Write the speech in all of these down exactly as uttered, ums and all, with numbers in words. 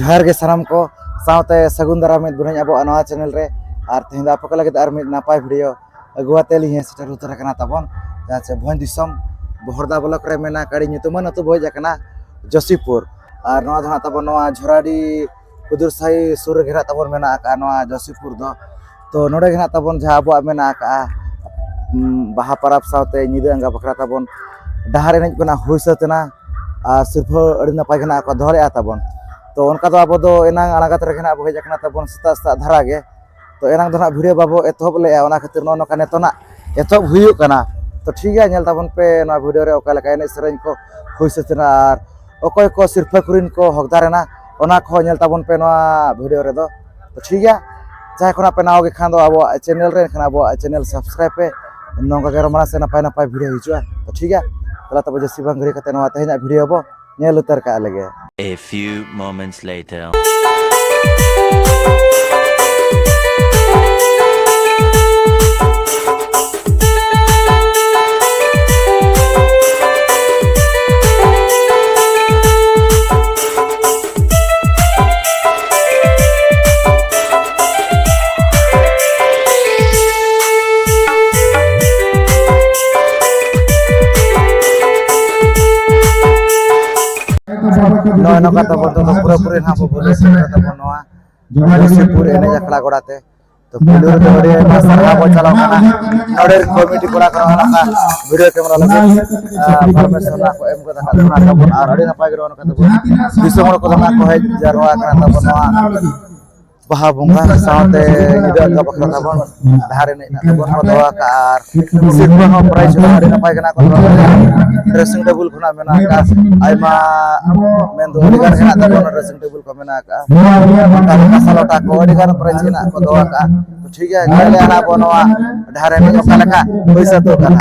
ᱡᱚᱦᱟᱨ ᱜᱮ ᱥᱟᱱᱟᱢ ᱠᱚ, ᱥᱟᱶᱛᱮ ᱥᱟᱹᱜᱩᱱ ᱫᱟᱨᱟᱢ ᱢᱤᱫ ᱵᱚᱱᱟᱹᱧ ᱟᱵᱚᱣᱟᱜ ᱱᱚᱣᱟ ᱪᱮᱱᱮᱞ ᱨᱮ᱾ ᱟᱨ ᱛᱮᱦᱮᱧ ᱫᱚ ᱟᱯᱮ ᱠᱚ ᱞᱟᱹᱜᱤᱫ ᱟᱨ ᱢᱤᱫ ᱱᱟᱯᱟᱭ ᱵᱷᱤᱰᱤᱭᱳ ᱟᱹᱜᱩ ᱟᱛᱮ ᱞᱤᱧ ᱦᱮᱡ ᱥᱮᱴᱮᱨ ᱩᱛᱟᱹᱨ ᱟᱠᱟᱱᱟ ᱛᱟᱵᱚᱱ, ᱡᱟᱦᱟᱸ ᱪᱮ ᱵᱷᱚᱸᱡᱽ ᱫᱤᱥᱚᱢ ᱵᱚᱦᱚᱲᱫᱟ ᱵᱞᱚᱠ ᱨᱮ ᱢᱮᱱᱟᱜ ᱟᱹᱰᱤ ᱧᱩᱛᱩᱢᱟᱱ ᱟᱹᱛᱩ ᱵᱷᱚᱸᱡᱽ ᱟᱠᱟᱱᱟ ᱡᱚᱥᱤᱯᱩᱨ᱾ ᱟᱨ ᱱᱚᱣᱟ ᱫᱚ ᱦᱟᱸᱜ ᱛᱟᱵᱚᱱ ᱱᱚᱣᱟ ᱡᱷᱚᱨᱟᱰᱤ ᱠᱩᱫᱩᱨ ᱥᱟᱹᱦᱤ ᱥᱩᱨ ᱨᱮᱜᱮ ᱦᱟᱸᱜ ᱛᱟᱵᱚᱱ ᱢᱮᱱᱟᱜ ᱟᱠᱟᱫᱼᱟ ᱱᱚᱣᱟ ᱡᱚᱥᱤᱯᱩᱨ ᱫᱚ᱾ ᱛᱚ ᱱᱚᱰᱮ ᱜᱮ ᱦᱟᱸᱜ ᱛᱟᱵᱚᱱ ᱡᱟᱦᱟᱸ ᱟᱵᱚᱣᱟᱜ ᱢᱮᱱᱟᱜ ᱟᱠᱟᱫᱼᱟ, ᱩᱢ, ᱵᱟᱦᱟ ᱯᱚᱨᱚᱵᱽ ᱥᱟᱶᱛᱮ ᱧᱤᱫᱟᱹ ᱟᱸᱜᱟ ᱵᱟᱠᱷᱨᱟ ᱛᱟᱵᱚᱱ ᱰᱟᱦᱟᱨ ᱮᱱᱮᱡ ᱠᱚ ᱱᱟᱜ ᱦᱩᱭ ᱥᱟᱹᱛ ᱮᱱᱟ᱾ ᱟᱨ ᱥᱤᱨᱯᱷᱟᱹ ᱟᱹᱰᱤ ᱱᱟᱯᱟᱭ ᱜᱮ ᱱᱟᱜ ᱠᱚ ᱫᱚᱦᱚ ᱞᱮᱫᱼᱟ ᱛᱟᱵᱚᱱ᱾ ᱛᱚ ᱚᱱᱠᱟ ᱫᱚ ᱟᱵᱚ ᱫᱚ ᱮᱱᱟᱝ ᱟᱬᱜᱟᱛ ᱨᱮᱜᱮ ᱱᱟᱜ ᱵᱚ ᱦᱮᱡ ᱟᱠᱟᱱᱟ ᱛᱟᱵᱚᱱ ᱥᱮᱛᱟᱜ ᱥᱮᱛᱟᱜ ᱫᱷᱟᱨᱟ ᱜᱮ᱾ ᱛᱚ ᱮᱱᱟᱝ ᱫᱚ ᱱᱟᱜ ᱵᱷᱤᱰᱤᱭᱳ ᱵᱟᱵᱚ ᱮᱛᱚᱦᱚᱵ ᱞᱮᱫᱼᱟ, ᱚᱱᱟ ᱠᱷᱟᱹᱛᱤᱨ ᱱᱚᱜᱼᱚ ᱱᱚᱝᱠᱟ ᱱᱤᱛᱚᱜ ᱱᱟᱜ ᱮᱛᱚᱦᱚᱵ ᱦᱩᱭᱩᱜ ᱠᱟᱱᱟ᱾ ᱛᱚ ᱴᱷᱤᱠ ᱜᱮᱭᱟ, ᱧᱮᱞ ᱛᱟᱵᱚᱱ ᱯᱮ ᱱᱚᱣᱟ ᱵᱷᱤᱰᱤᱭᱳ ᱨᱮ ᱚᱠᱟ ᱞᱮᱠᱟ ᱮᱱᱮᱡ ᱥᱮᱨᱮᱧ ᱠᱚ ᱦᱩᱭ ᱥᱟᱹᱛ ᱮᱱᱟ ᱟᱨ ᱚᱠᱚᱭ ᱠᱚ ᱥᱤᱨᱯᱷᱟᱹ ᱠᱚᱨᱮᱱ ᱠᱚ ᱦᱚᱠᱫᱟᱨ ᱮᱱᱟ, ᱚᱱᱟ ᱠᱚᱦᱚᱸ ᱧᱮᱞ ᱛᱟᱵᱚᱱ ᱯᱮ ᱱᱚᱣᱟ ᱵᱷᱤᱰᱤᱭᱳ ᱨᱮᱫᱚ᱾ ᱛᱚ ᱴᱷᱤᱠ ᱜᱮᱭᱟ, ᱡᱟᱦᱟᱸᱭ ᱠᱷᱚᱱᱟᱜ ᱯᱮ ᱱᱟᱣᱟ ᱜᱮ ᱠᱷᱟᱱ ᱫᱚ ᱟᱵᱚᱣᱟᱜ ᱪᱮᱱᱮᱞ ᱨᱮ, ᱮᱱᱠᱷᱟᱱ ᱟᱵᱚᱣᱟᱜ ᱪᱮᱱᱮᱞ ᱥᱟᱵᱥᱠᱨᱟᱭᱤᱵ ᱯᱮ᱾ ᱱᱚᱝᱠᱟ ᱜᱮ ᱟᱨᱚ ᱢᱟᱲᱟᱝ ᱥᱮᱫ ᱱᱟᱯᱟᱭ ᱱᱟᱯᱟᱭ ᱵᱷᱤᱰᱤᱭᱳ ᱦᱤᱡᱩᱜᱼᱟ᱾ ᱛᱚ ᱴᱷᱤᱠ ᱜᱮᱭᱟ, ᱛᱟᱦᱚᱞᱮ ᱛᱚᱵᱮ ᱡᱟᱹᱥᱛᱤ ᱵᱟᱝ ᱜᱷᱟᱹᱲᱤ ᱠᱟᱛᱮ ᱱᱚᱣᱟ ᱛᱮᱦᱮᱧᱟᱜ ᱵᱷᱤᱰᱤᱭᱳ ᱵᱚ ᱧᱮᱞ ᱩᱛᱟᱹᱨ ᱠᱟᱜ ᱞᱮᱜᱮ᱾ A few moments later. ᱱᱚᱜᱼᱚᱭ ᱱᱚᱝᱠᱟ ᱛᱟᱵᱚᱱ ᱫᱚ ᱯᱩᱨᱟᱹ ᱯᱩᱨᱤ ᱱᱟᱦᱟᱜ ᱵᱚ ᱵᱚᱞᱚ ᱥᱮᱴᱮᱨ ᱛᱟᱵᱚᱱ ᱱᱚᱣᱟ ᱡᱚᱥᱤᱯᱩᱨ ᱮᱱᱮᱡ ᱟᱠᱷᱲᱟ ᱜᱚᱲᱟ ᱛᱮ᱾ ᱛᱚ ᱯᱩᱭᱞᱩ ᱨᱮᱫᱚ ᱟᱹᱰᱤ ᱟᱭᱢᱟ ᱥᱟᱨᱦᱟᱣ ᱵᱚ ᱪᱟᱞᱟᱣ ᱠᱟᱱᱟ ᱱᱚᱰᱮ ᱨᱮᱱ ᱠᱚᱢᱤᱴᱤ ᱠᱚᱲᱟ ᱠᱚ ᱱᱚᱜᱼᱚ ᱱᱚᱝᱠᱟ ᱵᱷᱤᱰᱤᱭᱳ ᱠᱮᱢᱮᱨᱟ ᱞᱟᱹᱜᱤᱫ, ᱟᱨ, ᱯᱟᱨᱢᱤᱥᱚᱱ ᱠᱚ ᱮᱢ ᱠᱟᱫᱟ ᱠᱟᱜ ᱵᱚᱱᱟ ᱛᱟᱵᱚᱱ, ᱟᱨ ᱟᱹᱰᱤ ᱱᱟᱯᱟᱭ ᱜᱮ ᱱᱚᱜᱼᱚ ᱱᱚᱝᱠᱟ ᱛᱟᱵᱚᱱ ᱫᱤᱥᱚᱢ ᱦᱚᱲ ᱠᱚ ᱫᱚ ᱱᱟᱜ ᱠᱚ ᱦᱮᱡ ᱡᱟᱨᱣᱟ ᱠᱟᱱᱟ ᱛᱟᱵᱚᱱ ᱱᱚᱣᱟ ᱵᱟᱦᱟ ᱵᱚᱸᱜᱟ ᱥᱟᱶᱛᱮ ᱧᱤᱫᱟᱹ ᱟᱸᱜᱟ ᱵᱟᱠᱷᱨᱟ ᱛᱟᱵᱚᱱ ᱰᱟᱦᱟᱨ ᱮᱱᱮᱡ ᱨᱮᱱᱟᱜ ᱛᱟᱵᱚᱱ ᱠᱚ ᱫᱚᱦᱚ ᱟᱠᱟᱫᱼᱟ᱾ ᱟᱨ ᱥᱤᱨᱯᱟᱹ ᱦᱚᱸ ᱯᱨᱟᱭᱤᱡᱽ ᱦᱚᱸ ᱟᱹᱰᱤ ᱱᱟᱯᱟᱭ ᱜᱮ ᱱᱟᱜ ᱠᱚ ᱫᱚᱦᱚ ᱟᱠᱟᱫᱼᱟ᱾ ᱰᱨᱮᱥᱤᱝ ᱴᱮᱵᱩᱞ ᱠᱷᱚᱱᱟᱜ ᱢᱮᱱᱟᱜ ᱟᱠᱟᱫ ᱟᱭᱢᱟ, ᱢᱮᱱᱫᱚ ᱟᱹᱰᱤ ᱜᱟᱱ ᱜᱮ ᱱᱟᱜ ᱛᱟᱵᱚᱱ ᱰᱨᱮᱥᱤᱝ ᱴᱮᱵᱩᱞ ᱠᱚ ᱢᱮᱱᱟᱜ ᱟᱠᱟᱫᱼᱟ᱾ ᱚᱱᱠᱟ ᱜᱮ ᱠᱟᱸᱥᱟ ᱞᱚᱴᱟ ᱠᱚ ᱟᱹᱰᱤ ᱜᱟᱱ ᱯᱨᱟᱭᱤᱡᱽ ᱜᱮ ᱱᱟᱜ ᱠᱚ ᱫᱚᱦᱚ ᱟᱠᱟᱫᱼᱟ᱾ ᱴᱷᱤᱠ ᱜᱮᱭᱟ, ᱧᱮᱞ ᱞᱮᱜᱼᱟ ᱱᱟᱜ ᱵᱚᱱ ᱱᱚᱣᱟ ᱰᱟᱦᱟᱨ ᱮᱱᱮᱡ ᱚᱠᱟ ᱞᱮᱠᱟ ᱦᱩᱭ ᱥᱟᱹᱛᱚᱜ ᱠᱟᱱᱟ᱾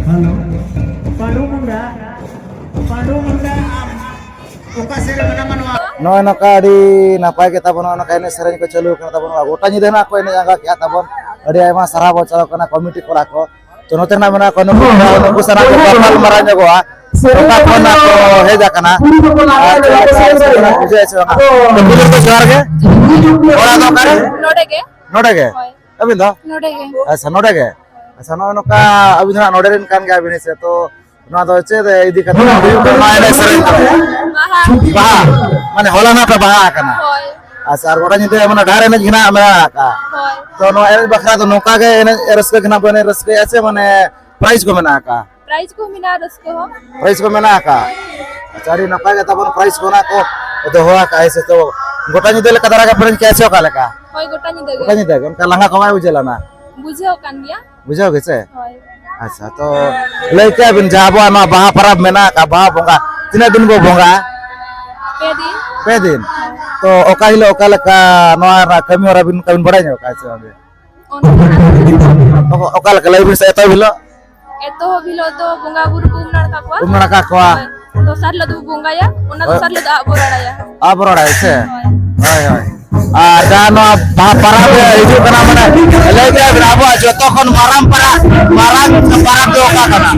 ᱦᱮᱞᱳ᱾ ᱯᱟᱸᱰᱩ ᱢᱩᱱᱰᱟ, ᱯᱟᱸᱰᱩ ᱢᱩᱱᱰᱟ, ᱟᱢ ᱚᱠᱟ ᱥᱮᱫ ᱨᱮ ᱢᱮᱱᱟᱢᱟ ᱱᱚᱣᱟ? ᱱᱚᱜᱼᱚᱭ ᱱᱚᱝᱠᱟ ᱟᱹᱰᱤ ᱱᱟᱯᱟᱭ ᱜᱮ ᱛᱟᱵᱚᱱ ᱱᱚᱜᱼᱚ ᱱᱚᱝᱠᱟ ᱮᱱᱮᱡ ᱥᱮᱨᱮᱧ ᱠᱚ ᱪᱟᱹᱞᱩ ᱟᱠᱟᱱᱟ ᱛᱟᱵᱚᱱ᱾ ᱜᱚᱴᱟ ᱧᱤᱫᱟᱹ ᱱᱟᱜ ᱠᱚ ᱮᱱᱮᱡ ᱟᱸᱜᱟ ᱠᱮᱜᱼᱟ ᱛᱟᱵᱚᱱ᱾ ᱟᱹᱰᱤ ᱟᱭᱢᱟ ᱥᱟᱨᱦᱟᱣ ᱵᱚᱱ ᱪᱟᱞ ᱟᱠᱚ ᱠᱟᱱᱟ ᱠᱚᱢᱤᱴᱤ ᱠᱚᱲᱟ ᱠᱚ᱾ ᱛᱚ ᱱᱚᱛᱮ ᱱᱟᱜ ᱢᱮᱱᱟᱜ ᱠᱚᱣᱟ ᱱᱩᱠᱩ, ᱱᱩᱠᱩ ᱥᱟᱞᱟᱜ ᱜᱮ ᱜᱟᱯᱟᱞᱢᱟᱨᱟᱣ ᱧᱚᱜᱚᱜᱼᱟ᱾ ᱚᱠᱟ ᱠᱷᱚᱱ ᱠᱚ ᱦᱮᱡ ᱟᱠᱟᱱᱟ? ᱟᱨ ᱪᱮᱫ ᱞᱮᱠᱟ ᱨᱟᱹᱥᱠᱟᱹ ᱠᱟᱱᱟ, ᱵᱩᱡᱷᱟᱹᱣ ᱥᱮ ᱵᱟᱝᱟ? ᱛᱚ ᱯᱩᱭᱞᱩ ᱨᱮᱫᱚ ᱡᱚᱦᱟᱨ ᱜᱮ᱾ ᱚᱲᱟᱜ ᱫᱚ ᱚᱠᱟᱨᱮ? ᱱᱚᱰᱮ ᱜᱮ᱾ ᱱᱚᱰᱮ ᱜᱮ? ᱦᱳᱭ᱾ ᱟᱹᱵᱤᱱ ᱫᱚ? ᱱᱚᱰᱮ ᱜᱮ᱾ ᱟᱪᱪᱷᱟ, ᱱᱚᱰᱮ ᱜᱮ᱾ ᱟᱪᱪᱷᱟ, ᱱᱚᱜᱼᱚᱭ ᱱᱚᱝᱠᱟ ᱟᱹᱵᱤᱱ ᱫᱚ ᱱᱟᱜ ᱱᱚᱰᱮ ᱨᱮᱱ ᱠᱟᱱ ᱜᱮᱭᱟ ᱵᱤᱱ, ᱦᱮᱸ ᱥᱮ? ᱛᱚ ᱱᱚᱣᱟ ᱫᱚ ᱪᱮᱫ ᱤᱫᱤ ᱠᱟᱛᱮ ᱦᱩᱭᱩᱜ ᱠᱟᱱᱟ ᱱᱚᱣᱟ ᱮᱱᱮᱡ ᱥᱮᱨᱮᱧ ᱫᱚ? ᱵᱟᱦᱟ᱾ ᱵᱟᱦᱟ? ᱢᱟᱱᱮ ᱦᱚᱞᱟ ᱱᱟᱜ ᱯᱮ ᱵᱟᱦᱟ ᱟᱠᱟᱱᱟ? ᱦᱳᱭ᱾ ᱟᱪᱪᱷᱟ, ᱟᱨ ᱜᱚᱴᱟ ᱧᱤᱫᱟᱹ ᱢᱟᱱᱮ ᱰᱟᱦᱟᱨ ᱮᱱᱮᱡ ᱜᱮ ᱱᱟᱜ ᱢᱮᱱᱟᱜ ᱟᱠᱟᱫᱼᱟ? ᱦᱳᱭ᱾ ᱛᱚ ᱱᱚᱣᱟ ᱮᱱᱮᱡ ᱵᱟᱠᱷᱨᱟ ᱫᱚ ᱱᱚᱝᱠᱟ ᱜᱮ ᱮᱱᱮᱡ ᱨᱟᱹᱥᱠᱟᱹ ᱜᱮ ᱱᱟᱜ ᱵᱚᱱ ᱮᱱᱮᱡ ᱨᱟᱹᱥᱠᱟᱹᱭᱟ ᱥᱮ ᱢᱟᱱᱮ ᱯᱨᱟᱭᱤᱡᱽ ᱠᱚ ᱢᱮᱱᱟᱜ ᱟᱠᱟᱫᱼᱟ? ᱯᱨᱟᱭᱤᱡᱽ ᱠᱚ ᱢᱮᱱᱟᱜᱼᱟ, ᱨᱟᱹᱥᱠᱟᱹ ᱦᱚᱸ᱾ ᱯᱨᱟᱭᱤᱡᱽ ᱠᱚ ᱢᱮᱱᱟᱜ ᱟᱠᱟᱫᱼᱟ? ᱟᱪᱪᱷᱟ, ᱟᱹᱰᱤ ᱱᱟᱯᱟᱭ ᱜᱮ ᱛᱟᱵᱚᱱ ᱯᱨᱟᱭᱤᱡᱽ ᱠᱚ ᱱᱟᱜ ᱠᱚ ᱫᱚᱦᱚ ᱟᱠᱟᱫᱼᱟ, ᱦᱮᱸ ᱥᱮ? ᱛᱚ ᱜᱚᱴᱟ ᱧᱤᱫᱟᱹ ᱞᱮᱠᱟ ᱫᱷᱟᱨᱟ ᱜᱮ ᱯᱮ ᱮᱱᱮᱡ ᱠᱮᱜᱼᱟ ᱥᱮ ᱚᱠᱟ ᱞᱮᱠᱟ? ᱦᱳᱭ, ᱜᱚᱴᱟ ᱧᱤᱫᱟᱹ ᱜᱮ᱾ ᱜᱚᱴᱟ ᱧᱤᱫᱟᱹ ᱜᱮ, ᱚᱱᱠᱟ ᱞᱟᱸᱜᱟ ᱠᱚ ᱵᱟᱭ ᱵᱩᱡᱷᱟᱹᱣ ᱞᱮᱱᱟ? ᱵᱩᱡᱷᱟᱹᱣ ᱠᱟᱱ ᱜᱮᱭᱟ᱾ ᱵᱩᱡᱷᱟᱹᱣ ᱜᱮ ᱥᱮ? ᱦᱳᱭ᱾ ᱟᱪᱪᱷᱟ, ᱛᱚ ᱞᱟᱹᱭ ᱠᱮᱭᱟ ᱵᱤᱱ ᱡᱮ ᱟᱵᱚᱣᱟᱜ ᱱᱚᱣᱟ ᱵᱟᱦᱟ ᱯᱚᱨᱚᱵᱽ ᱢᱮᱱᱟᱜ ᱟᱠᱟᱫ, ᱵᱟᱦᱟ ᱵᱚᱸᱜᱟ ᱛᱤᱱᱟᱹᱜ ᱫᱤᱱ ᱵᱚ ᱵᱚᱸᱜᱟᱜᱼᱟ? ᱯᱮ ᱫᱤᱱ᱾ ᱯᱮ ᱫᱤᱱ? ᱛᱚ ᱚᱠᱟ ᱦᱤᱞᱳᱜ ᱚᱠᱟ ᱞᱮᱠᱟ ᱱᱚᱣᱟ ᱨᱮᱱᱟᱜ ᱠᱟᱹᱢᱤ ᱦᱚᱨᱟ ᱵᱤᱱ, ᱠᱟᱹᱢᱤ ᱵᱟᱲᱟᱭ ᱧᱚᱜ ᱠᱟᱜᱼᱟ ᱥᱮ ᱵᱟᱝ? ᱚᱱᱠᱟ ᱚᱠᱟ ᱞᱮᱠᱟ ᱞᱟᱹᱭ ᱵᱤᱱ ᱥᱮ, ᱮᱛᱚᱦᱚᱵ ᱦᱤᱞᱳᱜ? ᱮᱛᱚᱦᱚᱵ ᱦᱤᱞᱳᱜ ᱫᱚ ᱵᱚᱸᱜᱟ ᱵᱩᱨᱩ ᱠᱚ ᱩᱢ ᱱᱟᱲᱠᱟ ᱠᱚᱣᱟ᱾ ᱩᱢ ᱱᱟᱲᱠᱟ ᱠᱚᱣᱟ᱾ ᱦᱳᱭ᱾ ᱫᱚᱥᱟᱨ ᱦᱤᱞᱳᱜ ᱫᱚᱵᱚ ᱵᱚᱸᱜᱟᱭᱟ, ᱚᱱᱟ ᱦᱳᱭ᱾ ᱫᱚᱥᱟᱨ ᱦᱤᱞᱳᱜ ᱫᱚ ᱟᱵ ᱵᱚ ᱨᱟᱲᱟᱭᱟ᱾ ᱟᱵ ᱵᱚ ᱨᱟᱲᱟᱭᱟ ᱥᱮ? ᱦᱳᱭ᱾ ᱦᱳᱭ, ᱦᱳᱭ᱾ ᱟᱨ ᱡᱟᱦᱟᱸ ᱱᱚᱣᱟ ᱵᱟᱦᱟ ᱯᱟᱨᱟᱵᱽ ᱨᱮ ᱦᱤᱡᱩᱜ ᱠᱟᱱᱟ, ᱢᱟᱱᱮ ᱞᱟᱹᱭ ᱠᱮᱜᱼᱟ ᱵᱤᱱ ᱟᱵᱚᱣᱟᱜ ᱡᱚᱛᱚ ᱠᱷᱚᱱ ᱢᱟᱨᱟᱝ ᱯᱟᱨᱟᱵᱽ, ᱢᱟᱨᱟᱝ ᱯᱟᱨᱟᱵᱽ ᱫᱚ ᱚᱠᱟ ᱠᱟᱱᱟ?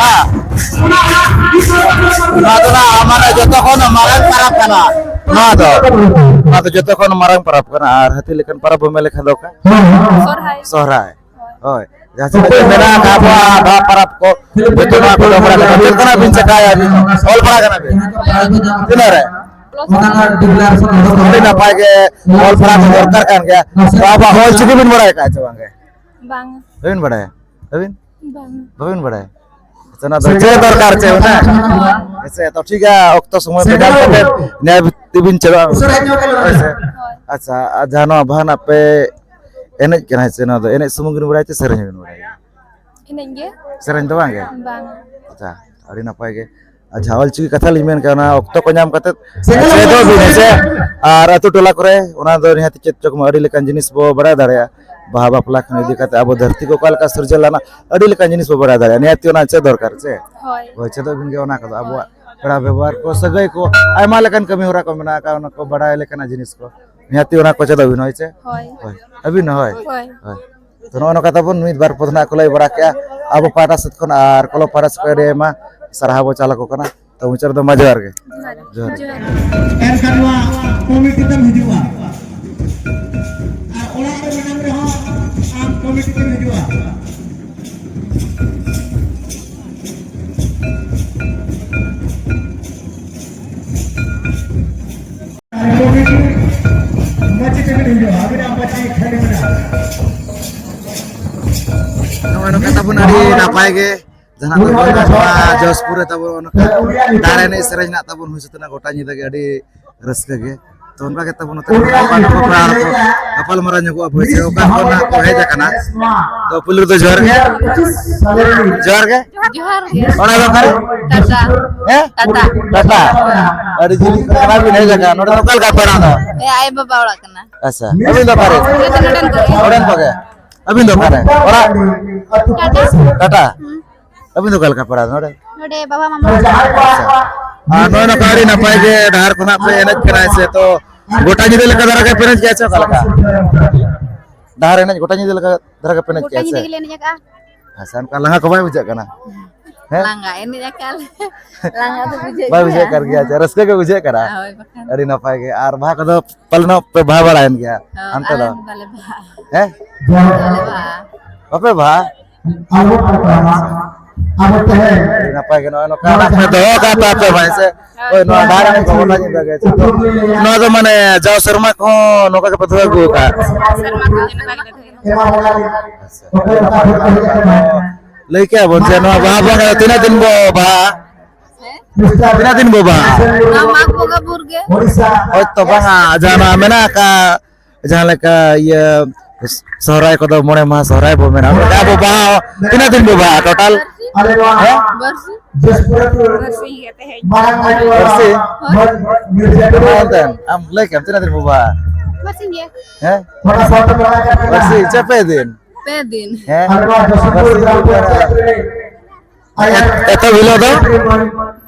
ᱦᱮᱸ᱾ ᱱᱚᱣᱟ ᱫᱚ ᱱᱟᱜ ᱢᱟᱱᱮ ᱡᱚᱛᱚ ᱠᱷᱚᱱ ᱢᱟᱨᱟᱝ ᱯᱟᱨᱟᱵᱽ ᱠᱟᱱᱟ᱾ ᱱᱚᱣᱟ ᱫᱚ, ᱱᱚᱣᱟ ᱫᱚ ᱡᱚᱛᱚ ᱠᱷᱚᱱ ᱢᱟᱨᱟᱝ ᱯᱟᱨᱟᱵᱽ ᱠᱟᱱᱟ᱾ ᱟᱨ ᱦᱟᱹᱛᱤ ᱞᱮᱠᱟᱱ ᱯᱟᱨᱟᱵᱽ ᱵᱚ ᱢᱮᱱ ᱞᱮᱠᱷᱟᱱ ᱫᱚ ᱚᱠᱟ? ᱥᱚᱨᱦᱟᱭ᱾ ᱥᱚᱨᱦᱟᱭ᱾ ᱦᱳᱭ᱾ ᱦᱳᱭ, ᱡᱟᱦᱟᱸ ᱛᱤᱱᱟᱹᱜ ᱜᱮ ᱢᱮᱱᱟᱜ ᱟᱠᱟᱫ ᱟᱵᱚᱣᱟᱜ ᱵᱟᱦᱟ ᱯᱚᱨᱚᱵᱽ ᱠᱚ, ᱡᱚᱛᱚ ᱱᱚᱣᱟ ᱠᱚ ᱫᱚᱦᱚ ᱵᱟᱲᱟ ᱠᱟᱛᱮ ᱪᱮᱫ ᱠᱟᱱᱟ ᱵᱤᱱ ᱪᱮᱠᱟᱭᱟ ᱟᱹᱵᱤᱱ? ᱚᱞ ᱯᱟᱲᱦᱟᱜ ᱠᱟᱱᱟ ᱵᱤᱱ? ᱛᱤᱱᱟᱹᱜ ᱨᱮ? ᱟᱹᱰᱤ ᱱᱟᱯᱟᱭ ᱜᱮ, ᱚᱞ ᱯᱟᱲᱦᱟᱣ ᱠᱚ ᱫᱚᱨᱠᱟᱨ ᱠᱟᱱ ᱜᱮᱭᱟ᱾ ᱛᱚ ᱟᱵᱚᱣᱟᱜ ᱚᱞ ᱪᱤᱠᱤ ᱵᱤᱱ ᱵᱟᱲᱟᱭ ᱟᱠᱟᱫᱼᱟ ᱪᱮ ᱵᱟᱝ ᱜᱮ? ᱵᱟᱝ᱾ ᱵᱟᱹᱵᱤᱱ ᱵᱟᱲᱟᱭᱟ? ᱟᱹᱵᱤᱱ? ᱵᱟᱝ᱾ ᱵᱟᱹᱵᱤᱱ ᱵᱟᱲᱟᱭᱟ? ᱟᱪᱪᱷᱟ, ᱚᱱᱟ ᱫᱚ ᱪᱮᱫ ᱫᱚᱨᱠᱟᱨ ᱪᱮ ᱚᱱᱟ? ᱦᱮᱸ ᱥᱮ, ᱛᱚ ᱴᱷᱤᱠ ᱜᱮᱭᱟ, ᱚᱠᱛᱚ ᱥᱚᱢᱚᱭ ᱯᱮ ᱧᱟᱢ ᱠᱟᱛᱮ ᱱᱤᱭᱟᱹ ᱛᱮᱵᱤᱱ ᱪᱟᱞᱟᱜᱼᱟ᱾ ᱦᱳᱭ ᱥᱮ? ᱦᱳᱭ᱾ ᱟᱪᱪᱷᱟ, ᱟᱨ ᱡᱟᱦᱟᱸ ᱱᱚᱣᱟ ᱵᱟᱦᱟ ᱨᱮᱱᱟᱜ ᱯᱮ ᱮᱱᱮᱡ ᱠᱟᱱᱟ, ᱦᱮᱸ ᱥᱮ, ᱱᱚᱣᱟ ᱫᱚ ᱮᱱᱮᱡ ᱥᱩᱢᱩᱝ ᱜᱮᱵᱤᱱ ᱵᱟᱲᱟᱭᱟ ᱪᱮ ᱥᱮᱨᱮᱧ ᱦᱚᱸᱵᱤᱱ ᱵᱟᱲᱟᱭᱟ? ᱮᱱᱮᱡ ᱜᱮ᱾ ᱥᱮᱨᱮᱧ ᱫᱚ ᱵᱟᱝ ᱜᱮ? ᱵᱟᱝ᱾ ᱟᱪᱪᱷᱟ, ᱟᱹᱰᱤ ᱱᱟᱯᱟᱭ ᱜᱮ᱾ ᱟᱪᱪᱷᱟ, ᱚᱞᱪᱤᱠᱤ ᱠᱟᱛᱷᱟ ᱞᱤᱧ ᱢᱮᱱ ᱠᱮᱭᱟ, ᱚᱱᱟ ᱚᱠᱛᱚ ᱠᱚ ᱧᱟᱢ ᱠᱟᱛᱮ ᱪᱮᱫᱚᱜ ᱵᱤᱱ, ᱦᱮᱸ ᱥᱮ? ᱟᱨ ᱟᱹᱛᱩ ᱴᱚᱞᱟ ᱠᱚᱨᱮ ᱚᱱᱟ ᱫᱚ ᱱᱤᱦᱟᱹᱛ ᱪᱮᱫ ᱪᱚ ᱠᱚ ᱟᱹᱰᱤ ᱞᱮᱠᱟᱱ ᱡᱤᱱᱤᱥ ᱵᱚ ᱵᱟᱲᱟᱭ ᱫᱟᱲᱮᱭᱟᱜᱼᱟ᱾ ᱵᱟᱦᱟ ᱵᱟᱯᱞᱟ ᱠᱷᱚᱱ ᱤᱫᱤ ᱠᱟᱛᱮ ᱟᱵᱚ ᱫᱷᱟᱹᱨᱛᱤ ᱠᱚ ᱚᱠᱟ ᱞᱮᱠᱟ ᱥᱤᱨᱡᱟᱹᱣ ᱞᱮᱱᱟ, ᱟᱹᱰᱤ ᱞᱮᱠᱟᱱ ᱡᱤᱱᱤᱥ ᱵᱚ ᱵᱟᱲᱟᱭ ᱫᱟᱲᱮᱭᱟᱜᱼᱟ᱾ ᱱᱤᱦᱟᱹᱛ ᱚᱱᱟ ᱪᱮᱫ ᱫᱚᱨᱠᱟᱨ ᱪᱮ? ᱦᱳᱭ᱾ ᱦᱳᱭ, ᱪᱮᱫᱚᱜ ᱵᱤᱱ ᱜᱮ ᱚᱱᱟ ᱠᱚᱫᱚ, ᱟᱵᱚᱣᱟᱜ ᱯᱮᱲᱟ ᱵᱮᱵᱚᱦᱟᱨ ᱠᱚ, ᱥᱟᱹᱜᱟᱹᱭ ᱠᱚ, ᱟᱭᱢᱟ ᱞᱮᱠᱟᱱ ᱠᱟᱹᱢᱤ ᱦᱚᱨᱟ ᱠᱚ ᱢᱮᱱᱟᱜ ᱟᱠᱟᱫ, ᱚᱱᱟ ᱠᱚ ᱵᱟᱲᱟᱭ ᱞᱮᱠᱟᱱᱟᱜ ᱡᱤᱱᱤᱥ ᱠᱚ᱾ ᱱᱤᱦᱟᱹᱛ ᱚᱱᱟ ᱠᱚ ᱪᱮᱫᱚᱜ ᱵᱤᱱ, ᱦᱳᱭ ᱪᱮ? ᱦᱳᱭ᱾ ᱦᱳᱭ᱾ ᱟᱹᱵᱤᱱ ᱦᱚᱸ, ᱦᱳᱭ᱾ ᱦᱳᱭ᱾ ᱦᱳᱭ᱾ ᱛᱚ ᱱᱚᱜᱼᱚ ᱱᱚᱝᱠᱟ ᱛᱟᱵᱚᱱ ᱢᱤᱫ ᱵᱟᱨ ᱯᱚᱫ ᱱᱟᱜ ᱠᱚ ᱞᱟᱹᱭ ᱵᱟᱲᱟ ᱠᱮᱜᱼᱟ ᱟᱵᱚ ᱯᱟᱦᱴᱟ ᱥᱮᱫ ᱠᱷᱚᱱ, ᱟᱨ ᱠᱚᱞᱚᱢ ᱯᱟᱦᱴᱟ ᱥᱮᱫ ᱠᱷᱚᱱ ᱟᱹᱰᱤ ᱟᱭᱢᱟ ᱥᱟᱨᱦᱟᱣ ᱵᱚ ᱪᱟᱞ ᱟᱠᱚ ᱠᱟᱱᱟ᱾ ᱛᱚ ᱢᱩᱪᱟᱹᱫ ᱨᱮᱫᱚ ᱢᱟ ᱡᱚᱦᱟᱨ ᱜᱮ᱾ ᱡᱚᱦᱟᱨ᱾ ᱡᱚᱦᱟᱨ᱾ ᱮᱱᱠᱷᱟᱱ ᱱᱚᱣᱟ ᱠᱚᱢᱤᱴᱤ ᱛᱮᱢ ᱦᱤᱡᱩᱜᱼᱟ᱾ ᱟᱨ ᱚᱲᱟᱜ ᱨᱮ ᱢᱮᱱᱟᱢ ᱨᱮᱦᱚᱸ ᱟᱢ ᱠᱚᱢᱤᱴᱤ ᱛᱮᱢ ᱦᱤᱡᱩᱜᱼᱟ᱾ ᱟᱨ ᱠᱚᱢᱤᱴᱤ ᱢᱟᱹᱡᱷᱤ ᱛᱮᱵᱤᱱ ᱦᱤᱡᱩᱜᱼᱟ, ᱟᱹᱵᱤᱱᱟᱜ ᱢᱟᱹᱡᱷᱤ ᱠᱷᱟᱹᱞᱤ ᱢᱮᱱᱟᱜᱼᱟ᱾ ᱱᱚᱜᱼᱚᱭ ᱱᱚᱝᱠᱟ ᱛᱟᱵᱚᱱ ᱟᱹᱰᱤ ᱱᱟᱯᱟᱭ ᱜᱮ ᱡᱟᱦᱟᱸ ᱫᱚ ᱱᱚᱣᱟ ᱡᱚᱥᱯᱩᱨ ᱨᱮ ᱛᱟᱵᱚᱱ ᱚᱱᱠᱟ ᱰᱟᱦᱟᱨ ᱮᱱᱮᱡ ᱥᱮᱨᱮᱧ ᱨᱮᱱᱟᱜ ᱛᱟᱵᱚᱱ ᱦᱩᱭ ᱥᱟᱹᱛ ᱮᱱᱟ ᱜᱚᱴᱟ ᱧᱤᱫᱟᱹ ᱜᱮ ᱟᱹᱰᱤ ᱨᱟᱹᱥᱠᱟᱹ ᱜᱮ᱾ ᱛᱚ ᱚᱱᱠᱟ ᱜᱮ ᱛᱟᱵᱚᱱ ᱱᱚᱛᱮ ᱠᱚᱲᱟ ᱦᱚᱯᱚᱱ ᱠᱚ ᱜᱟᱯᱟᱞ ᱢᱟᱨᱟᱣ ᱧᱚᱜᱚᱜᱼᱟ ᱵᱚᱭᱮᱥ ᱨᱮ ᱚᱠᱟ ᱠᱷᱚᱱ ᱱᱟᱜ ᱠᱚ ᱦᱮᱡ ᱟᱠᱟᱱᱟ᱾ ᱛᱚ ᱯᱩᱭᱞᱩ ᱨᱮᱫᱚ ᱡᱚᱦᱟᱨ ᱜᱮ᱾ ᱡᱚᱦᱟᱨ ᱜᱮ᱾ ᱡᱚᱦᱟᱨ ᱜᱮ᱾ ᱚᱲᱟᱜ ᱫᱚ ᱚᱠᱟᱨᱮ? ᱴᱟᱴᱟ᱾ ᱦᱮᱸ? ᱴᱟᱴᱟ᱾ ᱴᱟᱴᱟ᱾ ᱟᱹᱰᱤ ᱡᱤᱞᱤᱧ ᱠᱷᱚᱱ ᱠᱟᱱᱟ ᱵᱤᱱ ᱦᱮᱡ ᱟᱠᱟᱱ᱾ ᱱᱚᱰᱮ ᱫᱚ ᱚᱠᱟ ᱞᱮᱠᱟ ᱯᱮᱲᱟ ᱫᱚ? ᱮ, ᱟᱭᱳ ᱵᱟᱵᱟ ᱚᱲᱟᱜ ᱠᱟᱱᱟ᱾ ᱟᱪᱪᱷᱟ᱾ ᱟᱹᱵᱤᱱ ᱫᱚ ᱚᱠᱟᱨᱮ? ᱱᱚᱰᱮᱱ ᱠᱚᱜᱮ᱾ ᱱᱚᱰᱮᱱ ᱠᱚᱜᱮ᱾ ᱟᱹᱵᱤᱱ ᱫᱚ ᱚᱠᱟᱨᱮ? ᱚᱲᱟᱜ? ᱴᱟᱴᱟ᱾ ᱴᱟᱴᱟ? ᱦᱩᱸ᱾ ᱟᱹᱵᱤᱱ ᱫᱚ ᱚᱠᱟ ᱞᱮᱠᱟ ᱯᱮᱲᱟ ᱱᱚᱰᱮ? ᱱᱚᱰᱮ ᱵᱟᱵᱟ ᱢᱟᱢᱟ᱾ ᱟᱪᱪᱷᱟ᱾ ᱟᱨ ᱱᱚᱜᱼᱚᱭ ᱱᱚᱝᱠᱟ ᱟᱹᱰᱤ ᱱᱟᱯᱟᱭ ᱜᱮ ᱰᱟᱦᱟᱨ ᱠᱷᱚᱱᱟᱜ ᱯᱮ ᱮᱱᱮᱡ ᱠᱟᱱᱟ ᱥᱮ, ᱛᱚ ᱜᱚᱴᱟ ᱧᱤᱫᱟᱹ ᱞᱮᱠᱟ ᱫᱷᱟᱨᱟ ᱜᱮ ᱯᱮ ᱮᱱᱮᱡ ᱠᱮᱜᱼᱟ ᱥᱮ ᱚᱠᱟ ᱞᱮᱠᱟ? ᱰᱟᱦᱟᱨ ᱮᱱᱮᱡ ᱜᱚᱴᱟ ᱧᱤᱫᱟᱹ ᱞᱮᱠᱟ ᱫᱷᱟᱨᱟ ᱜᱮ ᱯᱮ ᱮᱱᱮᱡ ᱜᱚᱴᱟ ᱠᱮᱜᱼᱟ ᱧᱤᱫᱟᱹ ᱥᱮ? ᱜᱮᱞᱮ ᱮᱱᱮᱡ ᱟᱠᱟᱜᱼᱟ᱾ ᱟᱪᱪᱷᱟ, ᱚᱱᱠᱟ ᱞᱟᱸᱜᱟ ᱠᱚ ᱵᱟᱭ ᱵᱩᱡᱷᱟᱹᱜ ᱠᱟᱱᱟ? ᱦᱮᱸ? ᱞᱟᱸᱜᱟ ᱮᱱᱮᱡ ᱟᱠᱟᱜᱼᱟ ᱞᱮ᱾ ᱞᱟᱸᱜᱟ ᱫᱚ ᱵᱩᱡᱷᱟᱹᱜ ᱵᱟᱭ ᱜᱮᱭᱟ᱾ ᱵᱩᱡᱷᱟᱹᱜ ᱠᱟᱱ ᱜᱮᱭᱟ᱾ ᱟᱪᱪᱷᱟ, ᱨᱟᱹᱥᱠᱟᱹ ᱜᱮ ᱵᱩᱡᱷᱟᱹᱜ ᱠᱟᱱᱟ᱾ ᱦᱳᱭ, ᱵᱟᱠᱷᱟᱱ᱾ ᱟᱹᱰᱤ ᱱᱟᱯᱟᱭ ᱜᱮ᱾ ᱟᱨ ᱵᱟᱦᱟ ᱠᱚᱫᱚ ᱯᱟᱞᱮᱱᱚᱜ ᱯᱮ ᱵᱟᱦᱟ ᱵᱟᱲᱟᱭᱮᱱ ᱜᱮᱭᱟ ᱦᱚᱸ, ᱦᱟᱱᱛᱮ ᱟᱞᱮ ᱫᱚ? ᱫᱚ ᱵᱟᱞᱮ ᱵᱟᱦᱟᱜᱼᱟ᱾ ᱦᱮᱸ? ᱵᱟᱞᱮ ᱵᱟᱦᱟᱜᱼᱟ᱾ ᱵᱟᱯᱮ ᱵᱟᱦᱟ? ᱟᱞᱚ ᱯᱟᱲᱟᱜᱼᱟ᱾ ᱟᱵᱚ ᱛᱮᱦᱮᱧ ᱟᱹᱰᱤ ᱱᱟᱯᱟᱭ ᱜᱮ, ᱱᱚᱜᱼᱚᱭ ᱱᱚᱝᱠᱟ ᱱᱟᱜ ᱯᱮ ᱫᱚᱦᱚ ᱠᱟᱜ ᱯᱮ ᱟᱯᱮ ᱢᱟ, ᱦᱮᱸ ᱥᱮ? ᱦᱳᱭ, ᱱᱚᱣᱟ ᱰᱟᱦᱟᱨ ᱨᱮ ᱜᱚᱴᱟ ᱧᱤᱫᱟᱹ ᱜᱮ᱾ ᱱᱚᱣᱟ ᱫᱚ ᱢᱟᱱᱮ ᱡᱟᱣ ᱥᱮᱨᱢᱟ ᱠᱚᱦᱚᱸ ᱱᱚᱝᱠᱟ ᱜᱮᱯᱮ ᱫᱚᱦᱚ ᱟᱹᱜᱩ ᱟᱠᱟᱫᱼᱟ? ᱥᱮᱨᱢᱟ ᱠᱷᱚᱱ ᱜᱮ ᱱᱚᱝᱠᱟ ᱜᱮᱞᱮ ᱫᱚᱦᱚᱭᱟ᱾ ᱟᱪᱪᱷᱟ, ᱟᱹᱰᱤ ᱱᱟᱯᱟᱭ ᱜᱮ᱾ ᱞᱟᱹᱭ ᱠᱮᱜᱼᱟ ᱵᱚᱱ ᱡᱮ ᱱᱚᱣᱟ ᱵᱟᱦᱟ ᱵᱚᱸᱜᱟ ᱫᱚ ᱛᱤᱱᱟᱹᱜ ᱫᱤᱱ ᱵᱚ ᱵᱟᱦᱟᱜᱼᱟ? ᱦᱮᱸ? ᱛᱤᱱᱟᱹᱜ ᱫᱤᱱ ᱵᱚ ᱵᱟᱦᱟᱜᱼᱟ? ᱱᱚᱣᱟ ᱢᱟᱜᱽ ᱵᱚᱸᱜᱟ ᱵᱷᱳᱨ ᱜᱮ᱾ ᱦᱳᱭ ᱛᱚ, ᱵᱟᱝᱟ, ᱡᱟᱦᱟᱸ ᱱᱚᱣᱟ ᱢᱮᱱᱟᱜ ᱟᱠᱟᱫ, ᱡᱟᱦᱟᱸ ᱞᱮᱠᱟ ᱤᱭᱟᱹ ᱥᱚᱦᱨᱟᱭ ᱠᱚᱫᱚ ᱢᱚᱬᱮ ᱢᱟᱦᱟ ᱥᱚᱦᱨᱟᱭ ᱵᱚ ᱢᱮᱱᱟ, ᱚᱱᱠᱟ ᱟᱵᱚ ᱵᱟᱦᱟ ᱦᱚᱸ ᱛᱤᱱᱟᱹᱜ ᱫᱤᱱ ᱵᱚ ᱵᱟᱦᱟᱜᱼᱟ ᱴᱳᱴᱟᱞ? ᱦᱮᱸ? ᱵᱟᱨᱥᱤᱧ᱾ ᱵᱟᱨᱥᱤᱧ ᱜᱮ ᱛᱮᱦᱮᱧ᱾ ᱵᱟᱨᱥᱤ? ᱦᱳᱭ᱾ ᱢᱟ ᱮᱱᱛᱮ, ᱟᱢ ᱞᱟᱹᱭ ᱠᱮᱫ ᱛᱤᱱᱟᱹᱜ ᱫᱤᱱ ᱵᱚ ᱵᱟᱦᱟᱜᱼᱟ? ᱵᱟᱨᱥᱤᱧ ᱜᱮ᱾ ᱦᱮᱸ? ᱵᱟᱨᱥᱤ ᱪᱮ ᱯᱮ ᱫᱤᱱ? ᱯᱮ ᱫᱤᱱ᱾ ᱦᱮᱸ? ᱵᱟᱨᱥᱤ ᱫᱚ ᱢᱮᱱᱟ᱾ ᱮᱛ-, ᱮᱛᱚᱦᱚᱵ ᱦᱤᱞᱳᱜ ᱫᱚ?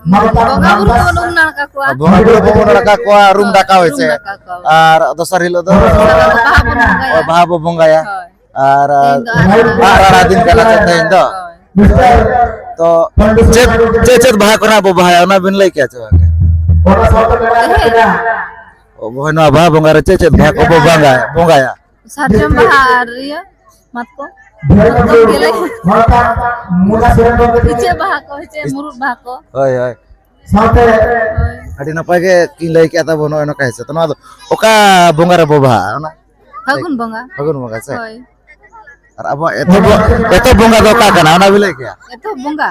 ᱵᱚᱸᱜᱟ ᱵᱩᱨᱩ ᱠᱚ ᱩᱰᱩᱝ ᱱᱟᱲᱠᱟ ᱠᱚᱣᱟ᱾ ᱵᱚᱸᱜᱟ ᱵᱩᱨᱩ ᱠᱚ ᱩᱰᱩᱝ ᱱᱟᱲᱠᱟ ᱠᱚᱣᱟ, ᱨᱩᱢ ᱦᱳᱭ, ᱰᱟᱠᱟᱣ ᱨᱩᱢ ᱦᱚᱪᱚ᱾ ᱰᱟᱠᱟᱣ ᱠᱚᱣᱟ᱾ ᱟᱨ ᱫᱚᱥᱟᱨ ᱦᱤᱞᱳᱜ ᱫᱚ? ᱫᱚᱥᱟᱨ ᱦᱤᱞᱳᱜ ᱫᱚ ᱵᱟᱦᱟ ᱵᱚᱱ ᱵᱚᱸᱜᱟᱭᱟ᱾ ᱦᱳᱭ, ᱵᱟᱦᱟ ᱵᱚ ᱵᱚᱸᱜᱟᱭᱟ᱾ ᱦᱳᱭ᱾ ᱟᱨ, ᱛᱮᱦᱮᱧ ᱫᱚ ᱟᱨ ᱟᱨ ᱟᱨ ᱫᱤᱱ ᱠᱟᱱᱟ ᱥᱮ ᱛᱮᱦᱮᱧ ᱫᱚ? ᱦᱳᱭ᱾ ᱛᱚ ᱪᱮᱫ, ᱪᱮᱫ, ᱪᱮᱫ ᱵᱟᱦᱟ ᱠᱚᱨᱮᱱᱟᱜ ᱵᱚ ᱵᱟᱦᱟᱭᱟ, ᱚᱱᱟ ᱵᱤᱱ ᱞᱟᱹᱭ ᱠᱮᱭᱟ ᱪᱮ ᱵᱟᱝ? ᱛᱮᱦᱮᱧ? ᱚ, ᱦᱳᱭ, ᱱᱚᱣᱟ ᱵᱟᱦᱟ ᱵᱚᱸᱜᱟ ᱨᱮ ᱪᱮᱫ ᱪᱮᱫ ᱵᱟᱦᱟ ᱠᱚᱵᱚ ᱵᱚᱸᱜᱟᱭᱟ, ᱵᱚᱸᱜᱟᱭᱟ? ᱥᱟᱨᱡᱚᱢ ᱵᱟᱦᱟ ᱟᱨ ᱤᱭᱟᱹ, ᱢᱟᱛᱠᱚᱢ᱾ ᱢᱟᱛᱠᱚᱢ ᱜᱮᱞᱮ᱾ ᱤᱪᱟᱹᱜ ᱵᱟᱦᱟ ᱠᱚ, ᱤᱪᱟᱹᱜ ᱢᱩᱨᱩᱫ ᱵᱟᱦᱟ ᱠᱚ᱾ ᱦᱳᱭ, ᱦᱳᱭ᱾ ᱦᱳᱭ᱾ ᱟᱹᱰᱤ ᱱᱟᱯᱟᱭ ᱜᱮ ᱠᱤᱱ ᱞᱟᱹᱭ ᱠᱮᱜᱼᱟ ᱛᱟᱵᱚ, ᱱᱚᱜᱼᱚᱭ ᱱᱚᱝᱠᱟ ᱦᱮᱸ ᱥᱮ᱾ ᱛᱚ, ᱱᱚᱣᱟ ᱫᱚ ᱚᱠᱟ ᱵᱚᱸᱜᱟ ᱨᱮᱵᱚ ᱵᱟᱦᱟᱜᱼᱟ? ᱚᱱᱟ? ᱯᱷᱟᱹᱜᱩᱱ ᱵᱚᱸᱜᱟ᱾ ᱯᱷᱟᱹᱜᱩᱱ ᱵᱚᱸᱜᱟ ᱥᱮ? ᱦᱳᱭ᱾ ᱟᱨ ᱟᱵᱚᱣᱟᱜ ᱮᱛᱚᱦᱚᱵ, ᱮᱛᱚᱦᱚᱵ ᱵᱚᱸᱜᱟ ᱫᱚ ᱚᱠᱟ ᱠᱟᱱᱟ? ᱚᱱᱟ ᱵᱤᱱ ᱞᱟᱹᱭ ᱠᱮᱭᱟ? ᱮᱛᱚᱦᱚᱵ ᱵᱚᱸᱜᱟ?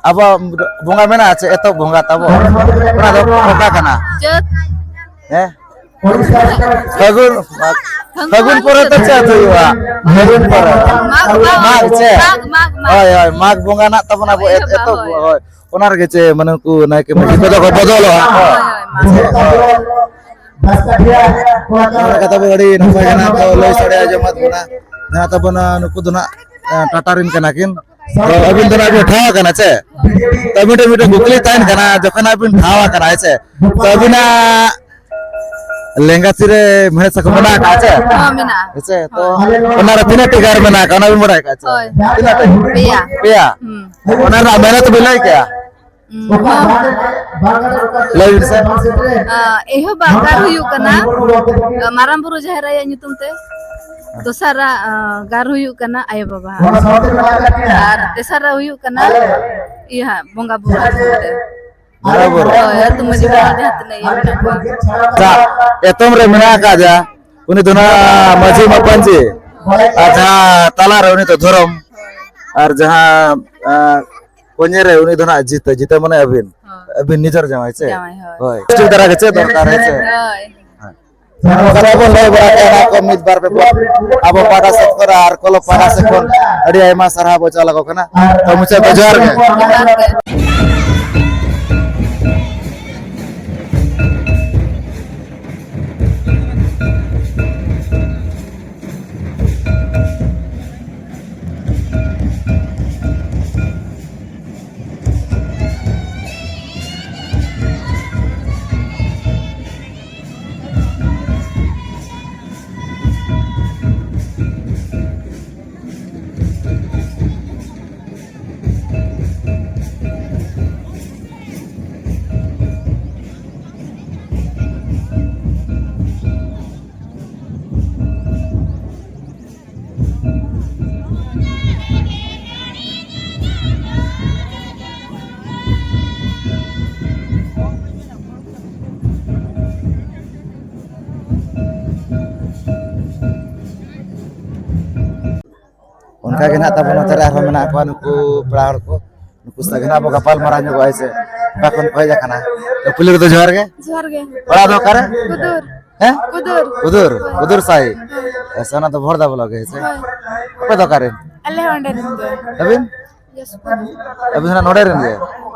ᱟᱵᱚᱣᱟᱜ ᱵᱚᱸᱜᱟ ᱢᱮᱱᱟᱜᱼᱟ ᱪᱮ? ᱮᱛᱚᱦᱚᱵ ᱵᱚᱸᱜᱟ ᱛᱟᱵᱚ? ᱚᱱᱟ ᱫᱚ ᱚᱠᱟ ᱠᱟᱱᱟ? ᱪᱟᱹᱛ᱾ ᱦᱮᱸ? ᱯᱷᱟᱹᱜᱩᱱ, ᱯᱷᱟᱹᱜᱩᱱ ᱯᱚᱨᱮ ᱛᱚ ᱪᱮᱫ ᱦᱩᱭᱩᱜᱼᱟ? ᱯᱷᱟᱹᱜᱩᱱ ᱯᱚᱨᱮ᱾ ᱢᱟᱜᱽ, ᱢᱟᱜᱽ, ᱢᱟᱜᱽ ᱪᱮᱫ? ᱢᱟᱜᱽ, ᱢᱟᱜᱽ᱾ ᱦᱳᱭ, ᱦᱳᱭ, ᱢᱟᱜᱽ ᱵᱚᱸᱜᱟ ᱱᱟᱜ ᱛᱟᱵᱚᱱ ᱟᱵᱚ ᱮᱛ-, ᱮᱛᱚᱦᱚᱵ, ᱦᱳᱭ᱾ ᱦᱳᱭ᱾ ᱚᱱᱟ ᱨᱮᱜᱮ ᱪᱮ, ᱢᱟᱱᱮ, ᱩᱱᱠᱩ ᱱᱟᱭᱠᱮ ᱢᱟᱹᱡᱷᱤ ᱠᱚᱫᱚ ᱠᱚ ᱵᱚᱫᱚᱞᱚᱜᱼᱟ ᱠᱚ? ᱦᱳᱭ, ᱦᱳᱭ, ᱢᱟᱜᱽ᱾ ᱱᱚᱣᱟ ᱠᱟᱛᱷᱟ ᱫᱚ ᱟᱹᱰᱤ ᱱᱟᱯᱟᱭ ᱠᱟᱱᱟ, ᱠᱚ ᱞᱟᱹᱭ ᱥᱟᱰᱮ ᱟᱸᱡᱚᱢᱟᱫ ᱵᱚᱱᱟ᱾ ᱡᱟᱦᱟᱸ ᱛᱟᱵᱚᱱ, ᱱᱩᱠᱩ ᱫᱚ ᱱᱟᱜ, ᱮ, ᱴᱟᱴᱟ ᱨᱮᱱ ᱠᱟᱱᱟ ᱠᱤᱱ᱾ ᱛᱚ, ᱟᱹᱵᱤᱱ ᱫᱚ ᱱᱟᱜ ᱵᱤᱱ ᱴᱷᱟᱶ ᱟᱠᱟᱱᱟ ᱪᱮ? ᱛᱚ, ᱢᱤᱫᱴᱮᱱ, ᱢᱤᱫᱴᱮᱱ ᱠᱩᱠᱞᱤ ᱛᱟᱦᱮᱱ ᱠᱟᱱᱟ, ᱡᱚᱠᱷᱚᱱ ᱦᱟᱸᱜ ᱵᱤᱱ ᱴᱷᱟᱶ ᱟᱠᱟᱱᱟ, ᱦᱮᱸ ᱪᱮ? ᱛᱚ, ᱟᱹᱵᱤᱱᱟᱜ ᱞᱮᱸᱜᱟ ᱛᱤ ᱨᱮ ᱢᱮᱲᱦᱮᱫ ᱥᱟᱠᱚᱢ ᱢᱮᱱᱟᱜ ᱟᱠᱟᱫ ᱪᱮ? ᱦᱚᱸ, ᱢᱮᱱᱟᱜᱼᱟ᱾ ᱦᱮᱸ ᱪᱮ? ᱛᱚ, ᱦᱳᱭ᱾ ᱚᱱᱟ ᱨᱮ ᱛᱤᱱᱟᱹᱜ ᱴᱤ ᱜᱟᱨ ᱢᱮᱱᱟᱜ ᱟᱠᱟᱫ, ᱚᱱᱟ ᱵᱤᱱ ᱵᱟᱲᱟᱭ ᱟᱠᱟᱫ ᱪᱮ? ᱦᱳᱭ᱾ ᱛᱤᱱᱟᱹᱜ ᱴᱤ? ᱯᱮᱭᱟ᱾ ᱯᱮᱭᱟ? ᱦᱩᱸ᱾ ᱚᱱᱟ ᱨᱮᱱᱟᱜ ᱢᱮᱦᱱᱚᱛ ᱵᱤᱱ ᱞᱟᱹᱭ ᱠᱮᱭᱟ? ᱞᱟᱹᱭ ᱵᱤᱱ ᱥᱮ᱾ ᱟ, ᱮᱦᱚᱵᱟᱜ ᱜᱟᱨ ᱦᱩᱭᱩᱜ ᱠᱟᱱᱟ, ᱟ, ᱢᱟᱨᱟᱝ ᱵᱩᱨᱩ ᱡᱟᱦᱮᱨ ᱟᱭᱳ ᱧᱩᱛᱩᱢ ᱛᱮ᱾ ᱫᱚᱥᱟᱨᱟᱜ, ᱟ, ᱜᱟᱨ ᱦᱩᱭᱩᱜ ᱠᱟᱱᱟ ᱟᱭᱳ ᱵᱟᱵᱟ ᱦᱟᱜ᱾ ᱟᱨ ᱛᱮᱥᱟᱨᱟᱜ ᱦᱩᱭᱩᱜ ᱠᱟᱱᱟ ᱤᱭᱟᱹ ᱦᱟᱜ, ᱵᱚᱸᱜᱟ ᱵᱩᱨᱩ ᱧᱩᱛᱩᱢ ᱛᱮ᱾ ᱵᱚᱸᱜᱟ ᱵᱩᱨᱩ᱾ ᱦᱳᱭ, ᱟᱹᱛᱩ ᱢᱟᱹᱡᱷᱤ ᱵᱟᱵᱟ ᱡᱟᱦᱟᱸ ᱛᱤᱱᱟᱹᱜ ᱤᱭᱟᱹ ᱢᱮᱱᱟᱜ ᱠᱚᱣᱟ᱾ ᱟᱪᱪᱷᱟ, ᱮᱛᱚᱢ ᱨᱮ ᱢᱮᱱᱟᱜ ᱟᱠᱟᱫ ᱡᱟ, ᱩᱱᱤ ᱫᱚ ᱱᱟᱜ ᱢᱟᱹᱡᱷᱤ ᱢᱟᱯᱟᱧᱪᱤ, ᱟᱨ ᱡᱟᱦᱟᱸ ᱛᱟᱞᱟ ᱨᱮ ᱩᱱᱤ ᱫᱚ ᱫᱷᱚᱨᱚᱢ, ᱟᱨ ᱡᱟᱦᱟᱸ, ᱟ, ᱠᱚᱧᱮ ᱨᱮ ᱩᱱᱤ ᱫᱚ ᱱᱟᱜ ᱡᱤᱛᱟᱹ, ᱡᱤᱛᱟᱹ ᱢᱟᱱᱮ ᱟᱹᱵᱤᱱ, ᱦᱳᱭ᱾ ᱟᱹᱵᱤᱱ ᱱᱤᱡᱮᱨ ᱡᱟᱶᱟᱭ ᱥᱮ? ᱡᱟᱶᱟᱭ, ᱦᱳᱭ᱾ ᱦᱳᱭ᱾ ᱴᱷᱤᱠ ᱫᱷᱟᱨᱟ ᱜᱮ ᱪᱮᱫ ᱫᱚᱨᱠᱟᱨ ᱦᱮᱸ ᱥᱮ? ᱦᱳᱭ᱾ ᱦᱮᱸ᱾ ᱛᱟᱦᱞᱮ ᱵᱚᱱ ᱞᱟᱹᱭ ᱵᱟᱲᱟ ᱠᱮᱫᱟ ᱚᱱᱟ ᱠᱚ ᱢᱤᱫ ᱵᱟᱨ ᱵᱮᱯᱟᱨ᱾ ᱟᱵᱚ ᱯᱟᱦᱴᱟ ᱥᱮᱫ ᱠᱷᱚᱱ ᱟᱨ ᱠᱚᱞᱚ ᱯᱟᱦᱴᱟ ᱥᱮᱫ ᱠᱷᱚᱱ ᱟᱹᱰᱤ ᱟᱭᱢᱟ ᱥᱟᱨᱦᱟᱣ ᱵᱚ ᱪᱟᱞ ᱟᱠᱚ ᱠᱟᱱᱟ᱾ ᱛᱚ ᱢᱩᱪᱟᱹᱫ ᱫᱚ ᱡᱚᱦᱟᱨ ᱜᱮ᱾ ᱡᱚᱦᱟᱨ ᱜᱮ᱾ ᱚᱱᱠᱟ ᱜᱮ ᱱᱟᱦᱟᱜ ᱛᱟᱵᱚᱱ ᱱᱚᱛᱮ ᱨᱮ ᱟᱨᱦᱚᱸ ᱢᱮᱱᱟᱜ ᱠᱚᱣᱟ ᱱᱩᱠᱩ ᱯᱮᱲᱟ ᱦᱚᱲ ᱠᱚ, ᱱᱩᱠᱩ ᱥᱟᱶ ᱜᱮ ᱱᱟᱦᱟᱜ ᱵᱚ ᱜᱟᱯᱟᱞ ᱢᱟᱨᱟᱣ ᱧᱚᱜᱚᱜᱼᱟ, ᱦᱮᱸ ᱥᱮ? ᱚᱠᱟ ᱠᱷᱚᱱ ᱠᱚ ᱦᱮᱡ ᱟᱠᱟᱱᱟ? ᱛᱚ ᱯᱩᱭᱞᱩ ᱨᱮᱫᱚ ᱡᱚᱦᱟᱨ ᱜᱮ᱾ ᱡᱚᱦᱟᱨ ᱜᱮ᱾ ᱚᱲᱟᱜ ᱫᱚ ᱚᱠᱟᱨᱮ? ᱠᱩᱫᱩᱨ᱾ ᱦᱮᱸ? ᱠᱩᱫᱩᱨ᱾ ᱠᱩᱫᱩᱨ? ᱦᱳᱭ᱾ ᱠᱩᱫᱩᱨ ᱥᱟᱹᱭ? ᱦᱳᱭ᱾ ᱟᱪᱪᱷᱟ, ᱚᱱᱟ ᱫᱚ ᱵᱷᱚᱲᱫᱟ ᱵᱞᱚᱠ ᱜᱮ, ᱦᱮᱸ ᱥᱮ? ᱦᱳᱭ᱾ ᱟᱯᱮ ᱫᱚ ᱚᱠᱟᱨᱮᱱ? ᱟᱞᱮ ᱦᱚᱸ ᱚᱸᱰᱮ ᱨᱮᱱ ᱜᱮ᱾ ᱟᱹᱵᱤᱱ? ᱡᱟᱹᱥᱯᱩᱨ᱾ ᱟᱹᱵᱤᱱ ᱦᱚᱸ ᱱᱚᱰᱮ ᱨᱮᱱ ᱜᱮ?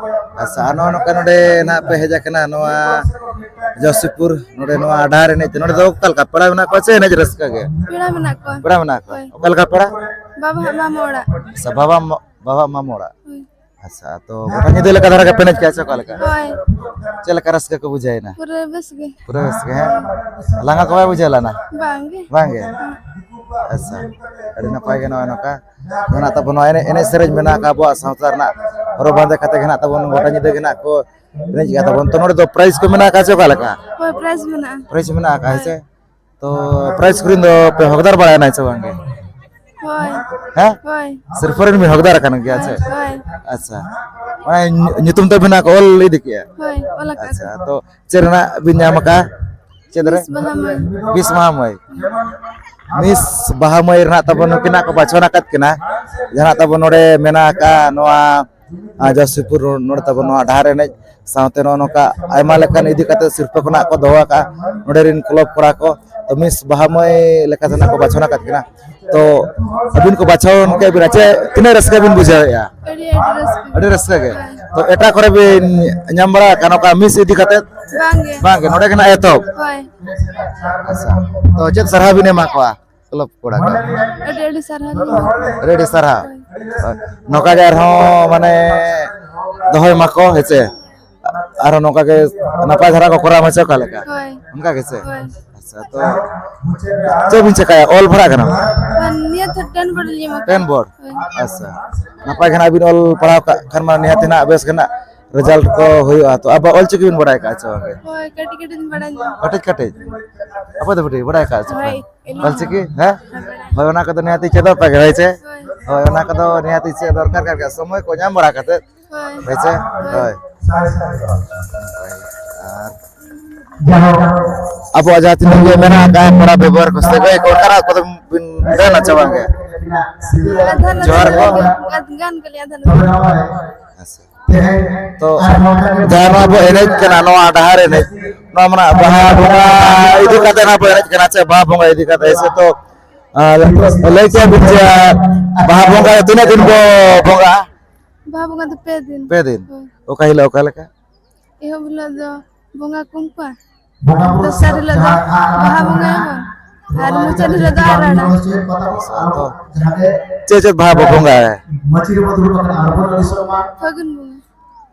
ᱟᱪᱪᱷᱟ, ᱟᱨ ᱱᱚᱜᱼᱚ ᱱᱚᱝᱠᱟ ᱱᱚᱰᱮ ᱱᱟᱦᱟᱜ ᱯᱮ ᱦᱮᱡ ᱟᱠᱟᱱᱟ ᱱᱚᱣᱟ ᱡᱚᱥᱤᱯᱩᱨ, ᱱᱚᱰᱮ ᱱᱚᱣᱟ ᱰᱟᱦᱟᱨ ᱮᱱᱮᱡ ᱛᱮ, ᱱᱚᱰᱮ ᱫᱚ ᱚᱠᱟ ᱞᱮᱠᱟ ᱯᱮᱲᱟ ᱢᱮᱱᱟᱜ ᱠᱚᱣᱟ ᱥᱮ ᱮᱱᱮᱡ ᱨᱟᱹᱥᱠᱟᱹ ᱜᱮ? ᱯᱮᱲᱟ ᱢᱮᱱᱟᱜ ᱠᱚᱣᱟ᱾ ᱯᱮᱲᱟ ᱢᱮᱱᱟᱜ ᱠᱚᱣᱟ? ᱦᱳᱭ᱾ ᱚᱠᱟ ᱞᱮᱠᱟ ᱯᱮᱲᱟ? ᱵᱟᱵᱟ ᱦᱟᱜ ᱢᱟᱢᱟ ᱚᱲᱟᱜ᱾ ᱟᱪᱪᱷᱟ, ᱵᱟᱵᱟ ᱢᱟ-, ᱵᱟᱵᱟ ᱢᱟᱢᱟ ᱚᱲᱟᱜ᱾ ᱦᱳᱭ᱾ ᱟᱪᱪᱷᱟ, ᱛᱚ ᱜᱚᱴᱟ ᱧᱤᱫᱟᱹ ᱞᱮᱠᱟ ᱫᱷᱟᱨᱟ ᱜᱮ ᱯᱮ ᱮᱱᱮᱡ ᱠᱮᱜᱼᱟ ᱥᱮ ᱚᱠᱟ ᱞᱮᱠᱟ? ᱦᱳᱭ᱾ ᱪᱮᱫ ᱞᱮᱠᱟ ᱨᱟᱹᱥᱠᱟᱹ ᱠᱚ ᱵᱩᱡᱷᱟᱹᱣ ᱮᱱᱟ? ᱯᱩᱨᱟᱹ ᱵᱮᱥ ᱜᱮ᱾ ᱯᱩᱨᱟᱹ ᱵᱮᱥ ᱜᱮ, ᱦᱮᱸ? ᱞᱟᱸᱜᱟ ᱠᱚ ᱵᱟᱭ ᱵᱩᱡᱷᱟᱹᱣ ᱞᱮᱱᱟ? ᱵᱟᱝ ᱜᱮ᱾ ᱵᱟᱝ ᱜᱮ? ᱦᱮᱸ᱾ ᱟᱪᱪᱷᱟ, ᱟᱹᱰᱤ ᱱᱟᱯᱟᱭ ᱜᱮ᱾ ᱱᱚᱜᱼᱚᱭ ᱱᱚᱝᱠᱟ ᱢᱮᱱᱟᱜ ᱛᱟᱵᱚᱱᱟ, ᱮᱱᱮᱡ, ᱮᱱᱮᱡ ᱥᱮᱨᱮᱧ ᱢᱮᱱᱟᱜ ᱟᱠᱟᱫ ᱟᱵᱚᱣᱟᱜ ᱥᱟᱶᱛᱟ ᱨᱮᱱᱟᱜ, ᱦᱚᱨᱚᱜ ᱵᱟᱸᱫᱮ ᱠᱟᱛᱮ ᱜᱮ ᱱᱟᱜ ᱛᱟᱵᱚᱱ ᱜᱚᱴᱟ ᱧᱤᱫᱟᱹ ᱜᱮ ᱱᱟᱜ ᱠᱚ ᱮᱱᱮᱡ ᱜᱮᱭᱟ ᱛᱟᱵᱚᱱ᱾ ᱛᱚ, ᱱᱚᱰᱮ ᱫᱚ ᱯᱨᱟᱭᱤᱡᱽ ᱠᱚ ᱢᱮᱱᱟᱜ ᱟᱠᱟᱫ ᱪᱮ ᱚᱠᱟ ᱞᱮᱠᱟ? ᱦᱳᱭ, ᱯᱨᱟᱭᱤᱡᱽ ᱢᱮᱱᱟᱜᱼᱟ᱾ ᱯᱨᱟᱭᱤᱡᱽ ᱢᱮᱱᱟᱜ ᱟᱠᱟᱫ, ᱦᱮᱸ ᱥᱮ? ᱛᱚ, ᱯᱨᱟᱭᱤᱡᱽ ᱠᱚᱨᱮ ᱫᱚ ᱯᱮ ᱦᱚᱠᱫᱟᱨ ᱵᱟᱲᱟᱭᱮᱱᱟ ᱥᱮ ᱵᱟᱝ ᱜᱮ? ᱦᱳᱭ᱾ ᱦᱮᱸ? ᱦᱳᱭ᱾ ᱥᱤᱨᱯᱟᱹ ᱨᱮᱱ ᱵᱤᱱ ᱦᱚᱠᱫᱟᱨ ᱟᱠᱟᱱ ᱜᱮᱭᱟ ᱥᱮ? ᱦᱳᱭ᱾ ᱟᱪᱪᱷᱟ᱾ ᱚᱱᱟ ᱧᱩ-, ᱧᱩᱛᱩᱢ ᱛᱟᱵᱤᱱ ᱠᱚ ᱚᱞ ᱤᱫᱤ ᱠᱮᱜᱼᱟ? ᱦᱳᱭ, ᱚᱞ ᱟᱠᱟᱫ᱾ ᱟᱪᱪᱷᱟ, ᱛᱚ ᱪᱮᱫ ᱨᱮᱱᱟᱜ ᱵᱤᱱ ᱧᱟᱢ ᱟᱠᱟᱫ? ᱪᱮᱫ ᱨᱮ? ᱢᱤᱥ ᱵᱟᱦᱟ ᱢᱟᱹᱭ᱾ ᱢᱤᱥ ᱵᱟᱦᱟ ᱢᱟᱹᱭ᱾ ᱢᱤᱥ ᱵᱟᱦᱟ ᱢᱟᱹᱭ ᱨᱮᱱᱟᱜ ᱛᱟᱵᱚᱱ ᱱᱩᱠᱤᱱᱟᱜ ᱠᱚ ᱵᱟᱪᱷᱚᱱ ᱟᱠᱟᱫ ᱠᱤᱱᱟ᱾ ᱡᱟᱦᱟᱸ ᱛᱟᱵᱚᱱ ᱱᱚᱰᱮ ᱢᱮᱱᱟᱜ ᱟᱠᱟᱫ ᱱᱚᱣᱟ, ᱟᱨ ᱡᱟᱦᱟᱸ ᱥᱩᱨᱯᱩᱨ ᱱᱚᱰᱮ ᱛᱟᱵᱚ ᱱᱚᱣᱟ ᱰᱟᱦᱟᱨ ᱮᱱᱮᱡ ᱥᱟᱶᱛᱮ ᱱᱚᱜᱼᱚ ᱱᱚᱝᱠᱟ ᱟᱭᱢᱟ ᱞᱮᱠᱟᱱ ᱤᱫᱤ ᱠᱟᱛᱮ ᱥᱤᱨᱯᱟᱹ ᱠᱷᱚᱱᱟᱜ ᱠᱚ ᱫᱚᱦᱚ ᱟᱠᱟᱫᱼᱟ ᱱᱚᱰᱮ ᱨᱮᱱ ᱠᱞᱟᱵᱽ ᱠᱚᱲᱟ ᱠᱚ᱾ ᱛᱚ, ᱢᱤᱥ ᱵᱟᱦᱟ ᱢᱟᱹᱭ ᱞᱮᱠᱟᱛᱮ ᱱᱟᱜ ᱠᱚ ᱵᱟᱪᱷᱚᱱ ᱟᱠᱟᱫ ᱠᱤᱱᱟ᱾ ᱛᱚ, ᱟᱹᱵᱤᱱ ᱠᱚ ᱵᱟᱪᱷᱚᱱ ᱠᱮᱫ ᱵᱤᱱᱟ, ᱪᱮᱫ ᱛᱤᱱᱟᱹᱜ ᱨᱟᱹᱥᱠᱟᱹ ᱵᱤᱱ ᱵᱩᱡᱷᱟᱹᱣᱮᱫᱼᱟ? ᱟᱹᱰᱤ, ᱟᱹᱰᱤ ᱨᱟᱹᱥᱠᱟᱹ᱾ ᱟᱹᱰᱤ ᱨᱟᱹᱥᱠᱟᱹ ᱜᱮ᱾ ᱦᱳᱭ᱾ ᱛᱚ, ᱮᱴᱟᱜ ᱠᱚᱨᱮ ᱵᱤᱱ ᱧᱟᱢ ᱵᱟᱲᱟ ᱟᱠᱟᱫ ᱱᱚᱝᱠᱟ ᱢᱤᱥ ᱤᱫᱤ ᱠᱟᱛᱮ? ᱵᱟᱝ ᱜᱮ᱾ ᱵᱟᱝ ᱜᱮ, ᱱᱚᱰᱮ ᱜᱮ ᱱᱟᱜ ᱮᱛᱚᱦᱚᱵ? ᱦᱳᱭ᱾ ᱟᱪᱪᱷᱟ, ᱛᱚ ᱪᱮᱫ ᱥᱟᱨᱦᱟᱣ ᱵᱤᱱ ᱮᱢᱟ ᱠᱚᱣᱟ? ᱠᱞᱟᱵᱽ ᱠᱚᱲᱟ ᱠᱚ᱾ ᱟᱹᱰᱤ ᱟᱹᱰᱤ ᱥᱟᱨᱦᱟᱣ ᱞᱤᱧ ᱮᱢᱟ ᱠᱚᱣᱟ᱾ ᱟᱹᱰᱤ ᱟᱹᱰᱤ ᱥᱟᱨᱦᱟᱣ᱾ ᱦᱳᱭ᱾ ᱦᱳᱭ᱾ ᱱᱚᱝᱠᱟ ᱜᱮ ᱟᱨᱦᱚᱸ ᱢᱟᱱᱮ ᱫᱚᱦᱚᱭ ᱢᱟᱠᱚ, ᱦᱮᱸ ᱥᱮ? ᱟᱨᱦᱚᱸ ᱱᱚᱝᱠᱟ ᱜᱮ ᱱᱟᱯᱟᱭ ᱫᱷᱟᱨᱟ ᱠᱚ ᱠᱚᱨᱟᱣ ᱢᱟᱪᱮ, ᱚᱠᱟ ᱞᱮᱠᱟ? ᱦᱳᱭ᱾ ᱚᱱᱠᱟ ᱜᱮ ᱥᱮ? ᱦᱳᱭ᱾ ᱟᱪᱪᱷᱟ, ᱛᱚ ᱪᱮᱫ ᱵᱤᱱ ᱪᱮᱠᱟᱭᱟ? ᱚᱞ ᱯᱟᱲᱦᱟᱜ ᱠᱟᱱᱟ? ᱦᱳᱭ, ᱱᱤᱭᱟᱹ ᱛᱷᱚ ᱴᱮᱱ ᱵᱳᱨᱰ ᱞᱤᱧ ᱮᱢ ᱟᱠᱟᱫᱟ᱾ ᱴᱮᱱ ᱵᱳᱨᱰ? ᱦᱳᱭ᱾ ᱟᱪᱪᱷᱟ᱾ ᱱᱟᱯᱟᱭ ᱜᱮ ᱱᱟᱜ ᱵᱤᱱ ᱚᱞ ᱯᱟᱲᱦᱟᱣ ᱠᱟᱜ ᱠᱷᱟᱱ ᱢᱟ ᱱᱤᱦᱟᱹᱛ ᱱᱟᱜ ᱵᱮᱥ ᱜᱮ ᱱᱟᱜ ᱨᱮᱡᱟᱞᱴ ᱠᱚ ᱦᱩᱭᱩᱜᱼᱟ᱾ ᱛᱚ ᱟᱵᱚ ᱚᱞᱪᱤᱠᱤ ᱵᱤᱱ ᱵᱟᱲᱟᱭ ᱠᱟᱜᱼᱟ ᱪᱮ ᱵᱟᱝ ᱜᱮ? ᱦᱳᱭ, ᱠᱟᱹᱴᱤᱡ ᱠᱟᱹᱴᱤᱡ ᱞᱤᱧ ᱵᱟᱲᱟᱭ ᱧᱚᱜ᱾ ᱠᱟᱹᱴᱤᱡ ᱠᱟᱹᱴᱤᱡ? ᱟᱯᱮ ᱫᱚ ᱠᱟᱹᱴᱤᱡ ᱵᱟᱲᱟᱭ ᱠᱟᱜᱼᱟ ᱪᱮ ᱦᱳᱭ, ᱵᱟᱝ? ᱤᱞᱤ ᱚᱞᱪᱤᱠᱤ, ᱦᱮᱸ? ᱦᱳᱭ, ᱵᱟᱲᱟᱭ᱾ ᱦᱳᱭ, ᱚᱱᱟ ᱠᱚᱫᱚ ᱱᱤᱦᱟᱹᱛ ᱪᱮᱫᱚᱜ ᱯᱮ ᱜᱮ, ᱦᱳᱭ ᱪᱮ? ᱦᱳᱭ᱾ ᱦᱳᱭ, ᱚᱱᱟ ᱠᱚᱫᱚ ᱱᱤᱦᱟᱹᱛ ᱪᱮᱫ ᱫᱚᱨᱠᱟᱨ ᱠᱟᱱ ᱜᱮᱭᱟ, ᱥᱚᱢᱚᱭ ᱠᱚ ᱧᱟᱢ ᱵᱟᱲᱟ ᱠᱟᱛᱮ᱾ ᱦᱳᱭ᱾ ᱦᱳᱭ ᱪᱮ? ᱦᱳᱭ᱾ ᱦᱳᱭ᱾ ᱟᱨ ᱟᱵᱚᱣᱟᱜ ᱡᱟᱦᱟᱸ ᱛᱤᱱᱟᱹᱜ ᱜᱮ ᱢᱮᱱᱟᱜ ᱟᱠᱟᱫ ᱯᱚᱨᱚᱵᱽ ᱵᱮᱵᱚᱦᱟᱨ ᱠᱚ, ᱥᱟᱹᱜᱟᱹᱭ ᱠᱚ, ᱚᱱᱠᱟᱱᱟᱜ ᱠᱚᱫᱚ ᱵᱤᱱ ᱜᱟᱱᱟ ᱪᱮ ᱵᱟᱝ ᱜᱮ? ᱟᱫᱷᱟᱱ ᱡᱚᱦᱟᱨ ᱠᱚ᱾ ᱟᱫᱷᱟᱱ ᱜᱟᱱ ᱜᱮᱞᱮ ᱟᱫᱷᱟᱱ᱾ ᱟᱪᱪᱷᱟ᱾ ᱛᱚ ᱡᱟᱦᱟᱸ ᱱᱚᱣᱟ ᱵᱚ ᱮᱱᱮᱡ ᱠᱟᱱᱟ, ᱱᱚᱣᱟ ᱰᱟᱦᱟᱨ ᱮᱱᱮᱡ, ᱱᱚᱣᱟ ᱢᱟᱱᱮ ᱵᱟᱦᱟ ᱵᱚᱸᱜᱟ ᱤᱫᱤ ᱠᱟᱛᱮ ᱱᱟᱜ ᱵᱚ ᱮᱱᱮᱡ ᱠᱟᱱᱟ, ᱥᱮ ᱵᱟᱦᱟ ᱵᱚᱸᱜᱟ ᱤᱫᱤ ᱠᱟᱛᱮ ᱥᱮ? ᱛᱚ, ᱟᱨ ᱞᱟᱹᱭ ᱠᱮᱭᱟ ᱵᱤᱱ ᱡᱮ ᱵᱟᱦᱟ ᱵᱚᱸᱜᱟ ᱛᱤᱱᱟᱹᱜ ᱫᱤᱱ ᱵᱚ ᱵᱚᱸᱜᱟᱜᱼᱟ? ᱵᱟᱦᱟ ᱵᱚᱸᱜᱟ ᱫᱚ ᱯᱮ ᱫᱤᱱ᱾ ᱯᱮ ᱫᱤᱱ? ᱦᱳᱭ᱾ ᱚᱠᱟ ᱦᱤᱞᱳᱜ ᱚᱠᱟ ᱞᱮᱠᱟ? ᱮᱦᱚᱵ ᱦᱤᱞᱳᱜ ᱫᱚ ᱵᱚᱸᱜᱟ ᱠᱩᱢᱯᱟ, ᱫᱚᱥᱟᱨ ᱦᱤᱞᱳᱜ ᱫᱚ ᱵᱟᱦᱟ ᱵᱚᱸᱜᱟᱭᱟᱵᱚᱱ, ᱟᱨ ᱢᱩᱪᱟᱹᱫ ᱦᱤᱞᱳᱜ ᱫᱚ ᱟᱨ ᱨᱟᱲᱟ᱾ ᱟᱫᱚ ᱪᱮᱫ ᱪᱮᱫ ᱵᱟᱦᱟ ᱵᱚ ᱵᱚᱸᱜᱟᱭᱟ? ᱯᱷᱟᱹᱜᱩᱱ ᱵᱚᱸᱜᱟ᱾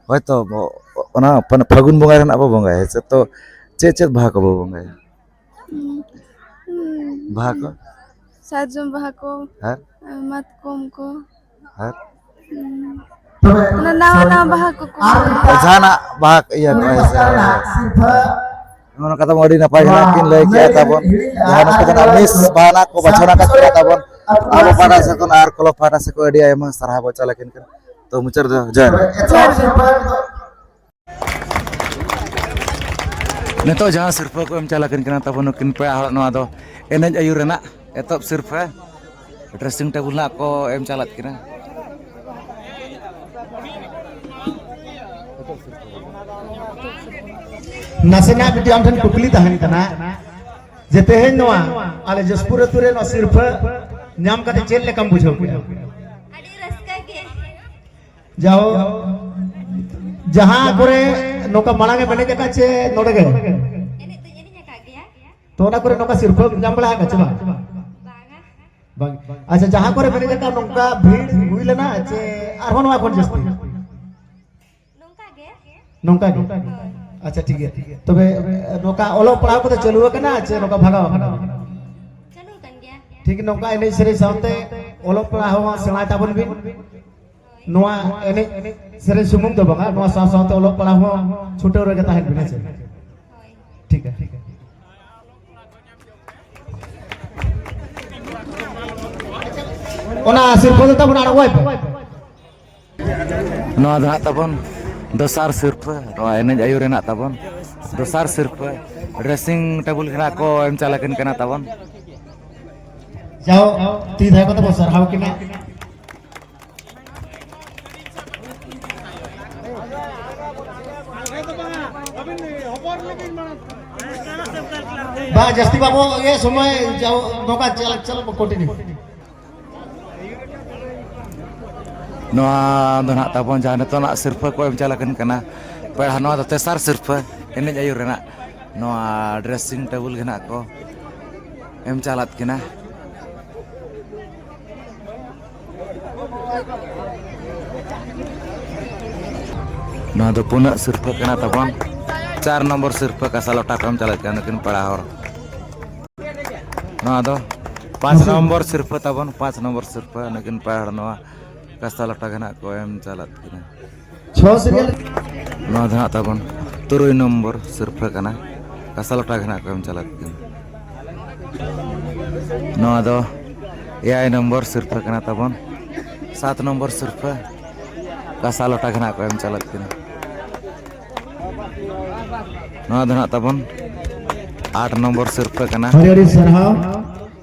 ᱦᱳᱭᱛᱚ, ᱵᱚ-, ᱚᱱᱟ ᱯᱷᱟᱹ-, ᱯᱷᱟᱹᱜᱩᱱ ᱵᱚᱸᱜᱟ ᱨᱮᱱᱟᱜ ᱵᱚ ᱵᱚᱸᱜᱟᱭᱟ, ᱦᱮᱸ ᱥᱮ? ᱛᱚ ᱪᱮᱫ ᱪᱮᱫ ᱵᱟᱦᱟ ᱠᱚᱵᱚ ᱵᱚᱸᱜᱟᱭᱟ? ᱦᱩᱸ, ᱦᱩᱸ᱾ ᱵᱟᱦᱟ ᱠᱚ? ᱥᱟᱨᱡᱚᱢ ᱵᱟᱦᱟ ᱠᱚ, ᱟᱨ? ᱢᱟᱛᱠᱚᱢ ᱠᱚ᱾ ᱟᱨ? ᱦᱩᱸ᱾ ᱚᱱᱟ ᱱᱟᱣᱟ ᱱᱟᱣᱟ ᱵᱟᱦᱟ ᱠᱚᱠᱚ ᱟᱨ ᱢᱤᱫᱴᱟᱝ ᱡᱟᱦᱟᱱᱟᱜ ᱵᱟᱦᱟ ᱤᱭᱟᱹ ᱠᱚ, ᱦᱮᱸ ᱥᱮ? ᱥᱤᱨᱯᱷᱟᱹ ᱱᱚᱜᱼᱚ ᱱᱚᱝᱠᱟ ᱛᱟᱵᱚᱱ ᱟᱹᱰᱤ ᱱᱟᱯᱟᱭ ᱜᱮ ᱱᱟᱜ ᱠᱤᱱ ᱞᱟᱹᱭ ᱠᱮᱜᱼᱟ ᱛᱟᱵᱚᱱ᱾ ᱡᱟᱦᱟᱸ ᱱᱩᱠᱩ ᱫᱚ ᱱᱟᱜ ᱢᱤᱥ ᱵᱟᱦᱟ ᱱᱟᱜ ᱠᱚ ᱵᱟᱪᱷᱚᱱ ᱟᱠᱟᱫ ᱠᱤᱱᱟ ᱛᱟᱵᱚᱱ᱾ ᱟᱵᱚ ᱯᱟᱦᱴᱟ ᱥᱮᱫ ᱠᱷᱚᱱ ᱟᱨ ᱠᱞᱟᱵᱽ ᱯᱟᱦᱴᱟ ᱥᱮᱫ ᱠᱷᱚᱱ ᱟᱹᱰᱤ ᱟᱭᱢᱟ ᱥᱟᱨᱦᱟᱣ ᱵᱚᱱ ᱪᱟᱞ ᱟᱹᱠᱤᱱ ᱠᱟᱱᱟ᱾ ᱛᱚ ᱢᱩᱪᱟᱹᱫ ᱨᱮᱫᱚ ᱡᱚᱦᱟᱨ᱾ ᱡᱚᱦᱟᱨ᱾ ᱱᱤᱛᱚᱜ ᱡᱟᱦᱟᱸ ᱥᱤᱨᱯᱷᱟᱹ ᱠᱚ ᱮᱢ ᱪᱟᱞ ᱟᱹᱠᱤᱱ ᱠᱟᱱᱟ ᱛᱟᱵᱚᱱ ᱱᱩᱠᱤᱱ ᱯᱮᱲᱟ ᱦᱚᱲ, ᱱᱚᱣᱟ ᱫᱚ ᱮᱱᱮᱡ ᱟᱹᱭᱩᱨ ᱨᱮᱱᱟᱜ ᱮᱛᱚᱦᱚᱵ ᱥᱤᱨᱯᱷᱟᱹ᱾ ᱰᱨᱮᱥᱤᱝ ᱴᱮᱵᱩᱞ ᱱᱟᱜ ᱠᱚ ᱮᱢ ᱪᱟᱞᱟᱜ ᱠᱟᱱᱟ᱾ ᱱᱟᱥᱮᱱᱟᱜ ᱢᱤᱫᱴᱤᱡ ᱟᱢ ᱴᱷᱮᱱ ᱠᱩᱠᱞᱤ ᱛᱟᱦᱮᱱ ᱠᱟᱱᱟ ᱡᱮ ᱛᱮᱦᱮᱧ ᱱᱚᱣᱟ ᱟᱞᱮ ᱡᱚᱥᱯᱩᱨ ᱟᱹᱛᱩ ᱨᱮ ᱱᱚᱣᱟ ᱥᱤᱨᱯᱷᱟᱹ ᱧᱟᱢ ᱠᱟᱛᱮ ᱪᱮᱫ ᱞᱮᱠᱟᱢ ᱵᱩᱡᱷᱟᱹᱣ ᱠᱮᱫᱟ? ᱟᱹᱰᱤ ᱨᱟᱹᱥᱠᱟᱹ ᱜᱮ᱾ ᱡᱟᱦᱳ, ᱡᱟᱦᱟᱸ ᱠᱚᱨᱮ ᱱᱚᱝᱠᱟ ᱢᱟᱲᱟᱝ ᱮᱢ ᱮᱱᱮᱡ ᱟᱠᱟᱫ ᱪᱮ ᱱᱚᱰᱮ ᱜᱮ? ᱮᱱᱮᱡ ᱫᱚᱧ ᱮᱱᱮᱡ ᱟᱠᱟᱫ ᱜᱮᱭᱟ᱾ ᱛᱚ ᱚᱱᱟ ᱠᱚᱨᱮ ᱱᱚᱝᱠᱟ ᱥᱤᱨᱯᱷᱟᱹ ᱧᱟᱢ ᱵᱟᱲᱟ ᱟᱠᱟᱫ ᱪᱮ ᱵᱟᱝ? ᱵᱟᱝᱟ᱾ ᱵᱟᱝ᱾ ᱟᱪᱪᱷᱟ, ᱡᱟᱦᱟᱸ ᱠᱚᱨᱮ ᱮᱱᱮᱡ ᱟᱠᱟᱫ ᱱᱚᱝᱠᱟ ᱵᱷᱤᱲ ᱦᱩᱭ ᱞᱮᱱᱟ ᱪᱮ ᱟᱨᱦᱚᱸ ᱱᱚᱣᱟ ᱠᱷᱚᱱ ᱡᱟᱹᱥᱛᱤ? ᱱᱚᱝᱠᱟ ᱜᱮ᱾ ᱱᱚᱝᱠᱟ ᱜᱮ? ᱦᱳᱭ᱾ ᱟᱪᱪᱷᱟ, ᱴᱷᱤᱠ ᱜᱮᱭᱟ᱾ ᱛᱚᱵᱮ, ᱱᱚᱝᱠᱟ ᱚᱞᱚᱜ ᱯᱟᱲᱦᱟᱣ ᱠᱚᱫᱚ ᱪᱟᱹᱞᱩ ᱟᱠᱟᱱᱟ ᱪᱮ ᱱᱚᱝᱠᱟ ᱵᱷᱟᱜᱟᱣ ᱟᱠᱟᱱᱟ? ᱪᱟᱹᱞᱩ ᱟᱠᱟᱱ ᱜᱮᱭᱟ᱾ ᱴᱷᱤᱠ, ᱱᱚᱝᱠᱟ ᱮᱱᱮᱡ ᱥᱮᱨᱮᱧ ᱥᱟᱶᱛᱮ ᱚᱞᱚᱜ ᱯᱟᱲᱦᱟᱣ ᱦᱚᱸ ᱥᱮᱬᱟᱭ ᱛᱟᱵᱚᱱ ᱵᱤᱱ᱾ ᱦᱳᱭ᱾ ᱱᱚᱣᱟ ᱮᱱᱮᱡ ᱥᱮᱨᱮᱧ ᱥᱩᱢᱩᱝ ᱫᱚ ᱵᱟᱝᱟ, ᱱᱚᱣᱟ ᱥᱟᱶ ᱥᱟᱶᱛᱮ ᱚᱞᱚᱜ ᱯᱟᱲᱦᱟᱣ ᱦᱚᱸ ᱪᱷᱩᱴᱟᱹᱣ ᱨᱮᱜᱮ ᱛᱟᱦᱮᱱ ᱵᱤᱱ, ᱦᱮᱸ ᱥᱮ? ᱦᱳᱭ᱾ ᱴᱷᱤᱠ ᱜᱮᱭᱟ᱾ ᱚᱱᱟ ᱥᱤᱨᱯᱷᱟᱹ ᱫᱚ ᱛᱟᱵᱚᱱ ᱟᱬᱜᱚᱭ ᱯᱮ᱾ ᱱᱚᱣᱟ ᱫᱚ ᱦᱟᱸᱜ ᱛᱟᱵᱚᱱ ᱫᱚᱥᱟᱨ ᱥᱤᱨᱯᱷᱟᱹ, ᱱᱚᱣᱟ ᱮᱱᱮᱡ ᱟᱹᱭᱩᱨ ᱨᱮᱱᱟᱜ ᱛᱟᱵᱚᱱ ᱫᱚᱥᱟᱨ ᱥᱤᱨᱯᱷᱟᱹ᱾ ᱰᱨᱮᱥᱤᱝ ᱴᱮᱵᱩᱞ ᱜᱮ ᱱᱟᱜ ᱠᱚ ᱮᱢ ᱪᱟᱞ ᱟᱹᱠᱤᱱ ᱠᱟᱱᱟ ᱛᱟᱵᱚᱱ᱾ ᱡᱟᱣ ᱛᱤ ᱫᱷᱟᱨᱮ ᱠᱚᱛᱮ ᱵᱚᱱ ᱥᱟᱨᱦᱟᱣ ᱠᱤᱱᱟ᱾ ᱵᱟ, ᱡᱟᱹᱥᱛᱤ ᱵᱟᱵᱚ ᱤᱭᱟᱹ ᱥᱚᱢᱚᱭ ᱡᱟᱣ ᱱᱚᱝᱠᱟ ᱪᱟᱞᱟᱜ, ᱪᱟᱞᱟᱜ ᱵᱚ continue᱾ ᱱᱚᱣᱟ ᱫᱚ ᱱᱟᱦᱟᱜ ᱛᱟᱵᱚᱱ ᱡᱟᱦᱟᱸ ᱱᱤᱛᱚᱜ ᱱᱟᱜ ᱥᱤᱨᱯᱷᱟᱹ ᱠᱚ ᱮᱢ ᱪᱟᱞ ᱟᱠᱟᱱ ᱠᱟᱱᱟ ᱯᱮᱲᱟ, ᱱᱚᱣᱟ ᱫᱚ ᱛᱮᱥᱟᱨ ᱥᱤᱨᱯᱷᱟᱹ ᱮᱱᱮᱡ ᱟᱹᱭᱩᱨ ᱨᱮᱱᱟᱜ᱾ ᱱᱚᱣᱟ dressing table ᱜᱮ ᱱᱟᱦᱟᱜ ᱠᱚ ᱮᱢ ᱪᱟᱞᱟᱫ ᱠᱤᱱᱟ᱾ ᱱᱚᱣᱟ ᱫᱚ ᱯᱩᱱᱟᱹᱜ ᱥᱤᱨᱯᱷᱟᱹ ᱠᱟᱱᱟ ᱛᱟᱵᱚᱱ᱾ ᱪᱟᱨ ᱱᱚᱢᱵᱚᱨ ᱥᱤᱨᱯᱷᱟᱹ ᱠᱟᱸᱥᱟ ᱞᱚᱴᱟ ᱠᱚ ᱮᱢ ᱪᱟᱞᱟᱫ ᱠᱟᱱᱟ ᱱᱩᱠᱤᱱ ᱯᱮᱲᱟ ᱦᱚᱲ᱾ ᱱᱚᱣᱟ ᱫᱚ ᱯᱟᱸᱪ ᱢᱟᱥᱮ᱾ ᱱᱚᱢᱵᱚᱨ ᱥᱤᱨᱯᱷᱟᱹ ᱛᱟᱵᱚᱱ, ᱯᱟᱸᱪ ᱱᱚᱢᱵᱚᱨ ᱥᱤᱨᱯᱷᱟᱹ ᱱᱩᱠᱤᱱ ᱯᱮ ᱦᱚᱲ ᱱᱚᱣᱟ ᱠᱟᱸᱥᱟ ᱞᱚᱴᱟ ᱜᱮ ᱱᱟᱜ ᱠᱚ ᱮᱢ ᱪᱟᱞᱟᱫ ᱠᱤᱱᱟ᱾ ᱪᱷᱚ serial᱾ ᱱᱚᱣᱟ ᱫᱚ ᱱᱟᱜ ᱛᱟᱵᱚᱱ ᱛᱩᱨᱩᱭ ᱱᱚᱢᱵᱚᱨ ᱥᱤᱨᱯᱷᱟᱹ ᱠᱟᱱᱟ, ᱠᱟᱸᱥᱟ ᱞᱚᱴᱟ ᱜᱮ ᱱᱟᱜ ᱠᱚ ᱮᱢ ᱪᱟᱞᱟᱫ ᱠᱤᱱᱟ᱾ ᱱᱚᱣᱟ ᱫᱚ ᱮᱭᱟᱭ ᱱᱚᱢᱵᱚᱨ ᱥᱤᱨᱯᱷᱟᱹ ᱠᱟᱱᱟ ᱛᱟᱵᱚᱱ, ᱥᱟᱛ ᱱᱚᱢᱵᱚᱨ ᱥᱤᱨᱯᱷᱟᱹ ᱠᱟᱸᱥᱟ ᱞᱚᱴᱟ ᱜᱮ ᱱᱟᱜ ᱠᱚ ᱮᱢ ᱪᱟᱞᱟᱫ ᱠᱤᱱᱟ᱾ ᱱᱚᱣᱟ ᱫᱚ ᱱᱟᱜ ᱛᱟᱵᱚᱱ ᱟᱴ ᱱᱚᱢᱵᱚᱨ ᱥᱤᱨᱯᱷᱟᱹ ᱠᱟᱱᱟ᱾ ᱟᱹᱰᱤ ᱟᱹᱰᱤ ᱥᱟᱨᱦᱟᱣ᱾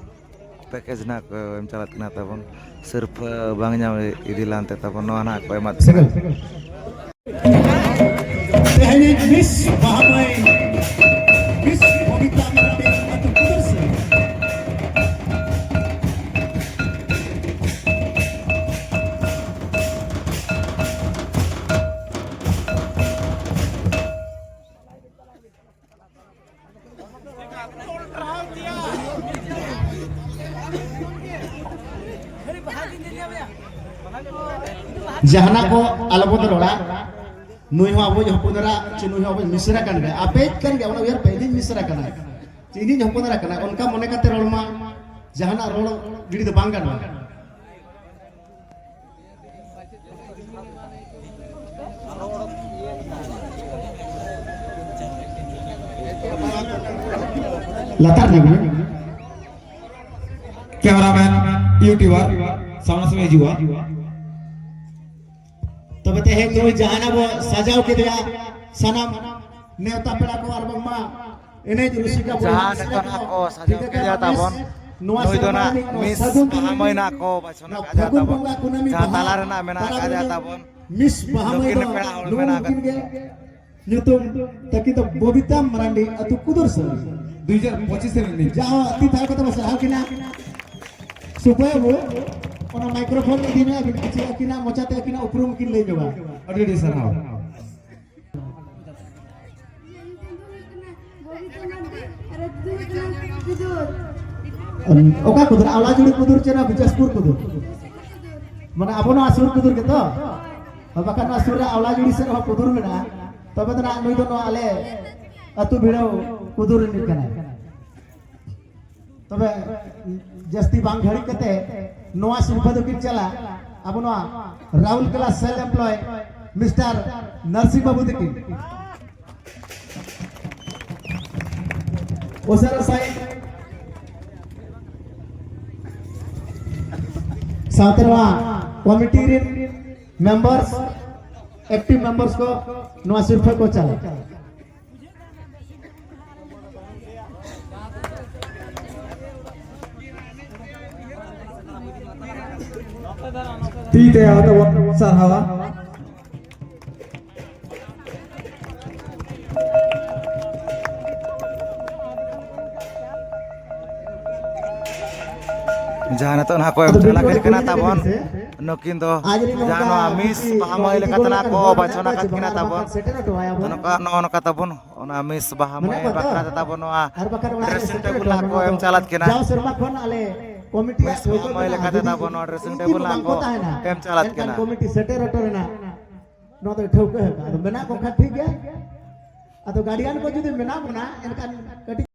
ᱯᱮᱠᱮᱡᱽ ᱱᱟᱜ ᱠᱚ ᱮᱢ ᱪᱟᱞᱟᱜ ᱠᱟᱱᱟ ᱛᱟᱵᱚᱱ, ᱥᱤᱨᱯᱷᱟᱹ ᱵᱟᱝ ᱧᱟᱢ ᱤᱫᱤ ᱞᱟᱱᱛᱮ ᱛᱟᱵᱚᱱ ᱱᱚᱣᱟ ᱱᱟᱜ ᱠᱚ ᱮᱢᱟᱫ ᱠᱚᱣᱟ᱾ ᱥᱮᱸᱜᱮᱞ᱾ ᱛᱮᱦᱮᱧ ᱢᱤᱥ ᱵᱟᱦᱟ ᱢᱟᱹᱭ, ᱢᱤᱥ ᱵᱚᱵᱤᱛᱟ ᱢᱟᱨᱰᱤ ᱟᱹᱛᱩ ᱠᱩᱫᱩᱨ ᱥᱮ᱾ ᱡᱟᱦᱟᱱᱟᱜ ᱠᱚ ᱟᱞᱚᱵᱚᱱ ᱨᱚᱲᱟ᱾ ᱱᱩᱭ ᱦᱚᱸ ᱟᱵᱚᱭᱤᱡ ᱦᱚᱯᱚᱱ ᱮᱨᱟ, ᱪᱮ ᱱᱩᱭ ᱦᱚᱸ ᱟᱵᱚᱭᱤᱡ ᱢᱤᱥᱨᱟ ᱠᱟᱱ ᱜᱮᱭᱟ, ᱟᱯᱮᱭᱤᱡ ᱠᱟᱱ ᱜᱮᱭᱟ, ᱚᱱᱟ ᱩᱭᱦᱟᱹᱨ ᱯᱮ, ᱤᱧᱤᱡ ᱢᱤᱥᱨᱟ ᱠᱟᱱᱟᱭ, ᱪᱮ ᱤᱧᱤᱡ ᱦᱚᱯᱚᱱ ᱮᱨᱟ ᱠᱟᱱᱟᱭ, ᱚᱱᱠᱟ ᱢᱚᱱᱮ ᱠᱟᱛᱮ ᱨᱚᱲ ᱢᱟ᱾ ᱡᱟᱦᱟᱱᱟᱜ ᱨᱚᱲ ᱜᱤᱰᱤ ᱫᱚ ᱵᱟᱝ ᱜᱟᱱᱚᱜᱼᱟ᱾ ᱞᱟᱛᱟᱨ ᱧᱚᱜ ᱢᱮ᱾ Cameraman, YouTuber, ᱥᱟᱢᱱᱟ ᱥᱟᱢᱱᱤ ᱦᱤᱡᱩᱜᱼᱟ᱾ ᱛᱚᱵᱮ ᱛᱮᱦᱮᱧ ᱱᱩᱭ ᱡᱟᱦᱟᱱᱟᱜ ᱵᱚ ᱥᱟᱡᱟᱣ ᱠᱮᱫᱮᱭᱟ, ᱥᱟᱱᱟᱢ ᱱᱮᱣᱛᱟ ᱯᱮᱲᱟ ᱠᱚ ᱟᱨ ᱵᱟᱝᱢᱟ ᱮᱱᱮᱡ ᱨᱩᱥᱤᱠᱟ ᱵᱚᱭᱦᱟ ᱡᱟᱦᱟᱸ ᱢᱤᱥᱨᱟ ᱱᱤᱛᱚᱜ ᱠᱚ, ᱱᱟᱜ ᱠᱚ ᱥᱟᱡᱟᱣ ᱴᱷᱤᱠ ᱠᱮᱫᱮᱭᱟ ᱟᱪᱷᱮ ᱛᱟᱵᱚᱱ, ᱱᱚᱣᱟ ᱱᱩᱭ ᱫᱚ ᱥᱮᱨᱢᱟ ᱱᱟᱜ ᱨᱤᱱᱤᱡ ᱱᱚᱣᱟ ᱢᱤᱥ ᱥᱟᱹᱜᱩᱱ ᱫᱤᱱ ᱵᱟᱦᱟ ᱨᱤᱱᱤᱡ ᱢᱟᱹᱭ ᱱᱟᱜ ᱠᱚ ᱵᱟᱪᱷᱚᱱ ᱱᱚᱣᱟ ᱟᱠᱟᱫᱮᱭᱟ ᱯᱷᱟᱹᱜᱩᱱ ᱛᱟᱵᱚᱱ᱾ ᱵᱚᱸᱜᱟ ᱠᱩᱱᱟᱹᱢᱤ ᱡᱟᱦᱟᱸ ᱢᱟᱦᱟ ᱛᱟᱞᱟ ᱨᱮᱱᱟᱜ ᱢᱮᱱᱟᱜ ᱛᱟᱞᱟ ᱟᱠᱟᱫᱮᱭᱟ ᱨᱤᱱᱤᱡ ᱛᱟᱵᱚᱱ᱾ ᱢᱤᱥ ᱵᱟᱦᱟ ᱢᱟᱹᱭ ᱱᱩᱠᱤᱱ ᱫᱚ ᱯᱮᱲᱟ ᱦᱚᱲ ᱱᱩᱠᱩ ᱢᱮᱱᱟᱜ ᱱᱩᱠᱤᱱ ᱟᱠᱟᱫ ᱜᱮ᱾ ᱧᱩᱛᱩᱢ ᱛᱟᱹᱠᱤᱱ ᱫᱚ ᱵᱚᱵᱤᱛᱟ ᱢᱟᱨᱟᱱᱰᱤ, ᱟᱹᱛᱩ ᱠᱩᱫᱩᱨ ᱥᱟᱹᱨᱤ᱾ ᱫᱩ ᱦᱟᱡᱟᱨ ᱯᱚᱸᱪᱤᱥ ᱨᱮᱱ ᱱᱤᱛ᱾ ᱡᱟᱦᱟᱸ ᱛᱤ ᱛᱷᱟᱭᱚ ᱠᱟᱛᱮ ᱵᱚ ᱥᱟᱨᱦᱟᱣ ᱠᱤᱱᱟ᱾ ᱥᱩᱵᱷᱟᱹᱭ ᱵᱟᱹᱵᱩ, ᱚᱱᱟ microphone ᱤᱫᱤ ᱢᱮ, ᱟᱹᱵᱤᱱ ᱠᱤᱪᱷᱩ ᱟᱹᱠᱤᱱᱟᱜ ᱢᱚᱪᱟᱛᱮ ᱟᱹᱠᱤᱱᱟᱜ ᱩᱯᱨᱩᱢ ᱠᱤᱱ ᱞᱟᱹᱭ ᱧᱚᱜᱟ᱾ ᱟᱹᱰᱤ ᱟᱹᱰᱤ ᱥᱟᱨᱦᱟᱣ᱾ ᱚᱠᱟ ᱠᱩᱫᱩᱨ? ᱟᱣᱞᱟᱡᱩᱲᱤ ᱠᱩᱫᱩᱨ ᱪᱮ ᱱᱚᱣᱟ ᱵᱤᱡᱟᱥᱯᱩᱨ ᱠᱩᱫᱩᱨ? ᱢᱟᱱᱮ ᱟᱵᱚ ᱱᱚᱣᱟ ᱥᱩᱨ ᱠᱩᱫᱩᱨ ᱜᱮᱛᱚ? ᱦᱳᱭ, ᱵᱟᱠᱷᱟᱱ ᱱᱚᱣᱟ ᱥᱩᱨ ᱨᱮ ᱟᱣᱞᱟᱡᱩᱲᱤ ᱥᱮᱫ ᱨᱮᱦᱚᱸ ᱠᱩᱫᱩᱨ ᱢᱮᱱᱟᱜᱼᱟ᱾ ᱛᱚᱵᱮ ᱫᱚ ᱱᱟᱜ ᱱᱩᱭ ᱫᱚ ᱱᱚᱣᱟ ᱟᱞᱮ ᱟᱹᱛᱩ ᱵᱷᱤᱲᱟᱹᱣ ᱠᱩᱫᱩᱨ ᱨᱤᱱᱤᱡ ᱠᱟᱱᱟᱭ᱾ ᱛᱚᱵᱮ ᱡᱟᱹᱥᱛᱤ ᱵᱟᱝ ᱜᱷᱟᱹᱲᱤᱡ ᱠᱟᱛᱮ ᱱᱚᱣᱟ ᱥᱤᱨᱯᱷᱟᱹ ᱫᱚᱠᱤᱱ ᱪᱟᱞᱟ ᱟᱵᱚ ᱱᱚᱣᱟ ᱨᱟᱦᱩᱞ ᱠᱮᱞᱟ self employ Mister Narsingh babu ᱛᱟᱹᱠᱤᱱ᱾ ᱩᱥᱟᱹᱨᱟ ᱥᱟᱺᱦᱤᱡ ᱥᱟᱶᱛᱮ ᱱᱚᱣᱟ ᱠᱚᱢᱤᱴᱤ ᱨᱮᱱ members, active members ᱠᱚ ᱱᱚᱣᱟ ᱥᱤᱨᱯᱷᱟᱹ ᱠᱚ ᱪᱟᱞᱟ᱾ ᱛᱤ ᱛᱮ ᱟᱫᱚ ᱵᱚᱱ ᱥᱟᱨᱦᱟᱣᱟ᱾ ᱡᱟᱦᱟᱸ ᱱᱤᱛᱚᱜ ᱱᱟᱦᱟᱜ ᱠᱚ ᱮᱢ ᱪᱟᱞᱟᱜ ᱠᱟᱱᱟ ᱛᱟᱵᱚᱱ, ᱱᱩᱠᱤᱱ ᱫᱚ ᱡᱟᱦᱟᱸ ᱱᱚᱣᱟ ᱢᱤᱥ ᱵᱟᱦᱟ ᱢᱟᱹᱭ ᱞᱮᱠᱟᱛᱮ ᱱᱟᱦᱟᱜ ᱠᱚ ᱵᱟᱪᱷᱚᱱ ᱟᱠᱟᱫ ᱠᱤᱱᱟ ᱛᱟᱵᱚᱱ᱾ ᱱᱚᱝᱠᱟ, ᱱᱚᱜᱼᱚ ᱱᱚᱝᱠᱟ ᱛᱟᱵᱚᱱ ᱚᱱᱟ ᱢᱤᱥ ᱵᱟᱦᱟ ᱢᱟᱹᱭ ᱵᱟᱠᱷᱨᱟ ᱛᱮ ᱛᱟᱵᱚᱱ ᱱᱚᱣᱟ dressing table ᱱᱟᱦᱟᱜ ᱠᱚ ᱮᱢ ᱪᱟᱞᱟᱜ ᱠᱟᱱᱟ᱾ ᱡᱟᱣ ᱥᱮᱨᱢᱟ ᱠᱷᱚᱱ ᱟᱞᱮ ᱠᱚᱢᱤᱴᱤᱭᱟᱜ ᱢᱤᱥ ᱵᱟᱦᱟ ᱢᱟᱹᱭ ᱞᱮᱠᱟᱛᱮ ᱛᱟᱵᱚᱱ ᱱᱚᱣᱟ dressing table ᱱᱟᱦᱟᱜ ᱠᱚ ᱮᱢ ᱪᱟᱞᱟᱜ ᱠᱟᱱᱟ᱾ ᱠᱚᱢᱤᱴᱤ ᱥᱮᱴᱮᱨ ᱦᱚᱴᱚ ᱨᱮᱱᱟᱜ ᱱᱚᱣᱟ ᱫᱚ ᱴᱷᱟᱹᱣᱠᱟᱹ ᱟᱠᱟᱫ᱾ ᱟᱫᱚ ᱢᱮᱱᱟᱜ ᱠᱚ ᱠᱷᱟᱱ ᱴᱷᱤᱠ ᱜᱮᱭᱟ, ᱟᱫᱚ guardian ᱠᱚ ᱡᱩᱫᱤ ᱢᱮᱱᱟᱜ ᱵᱚᱱᱟ, ᱮᱱᱠᱷᱟᱱ ᱠᱟᱹᱴᱤᱡ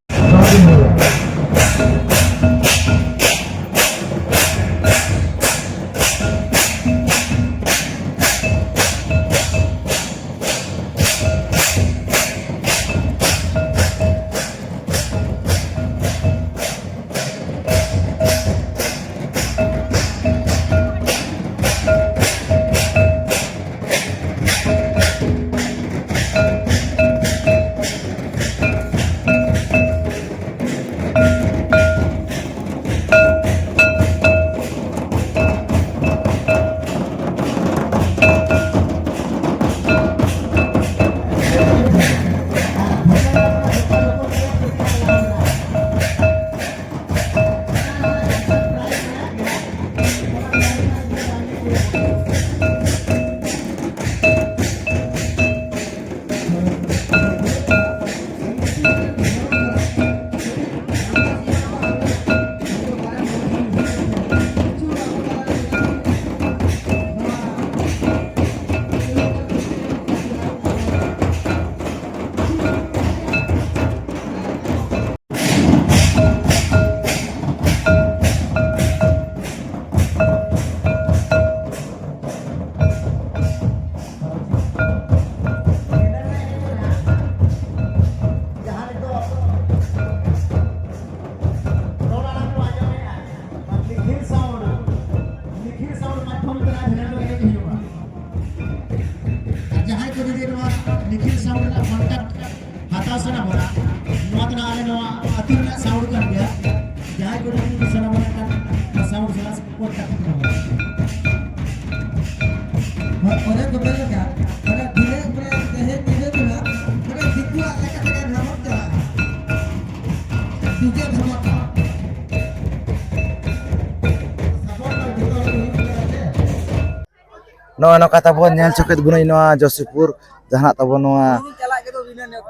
ᱱᱚᱜᱼᱚᱭ ᱱᱚᱝᱠᱟ ᱛᱟᱵᱚᱱ ᱧᱮᱞ ᱪᱚ ᱠᱮᱫ ᱵᱚᱱᱟᱹᱧ ᱱᱚᱣᱟ ᱡᱚᱥᱤᱯᱩᱨ ᱡᱟᱦᱟᱱᱟᱜ ᱛᱟᱵᱚᱱ ᱱᱚᱣᱟ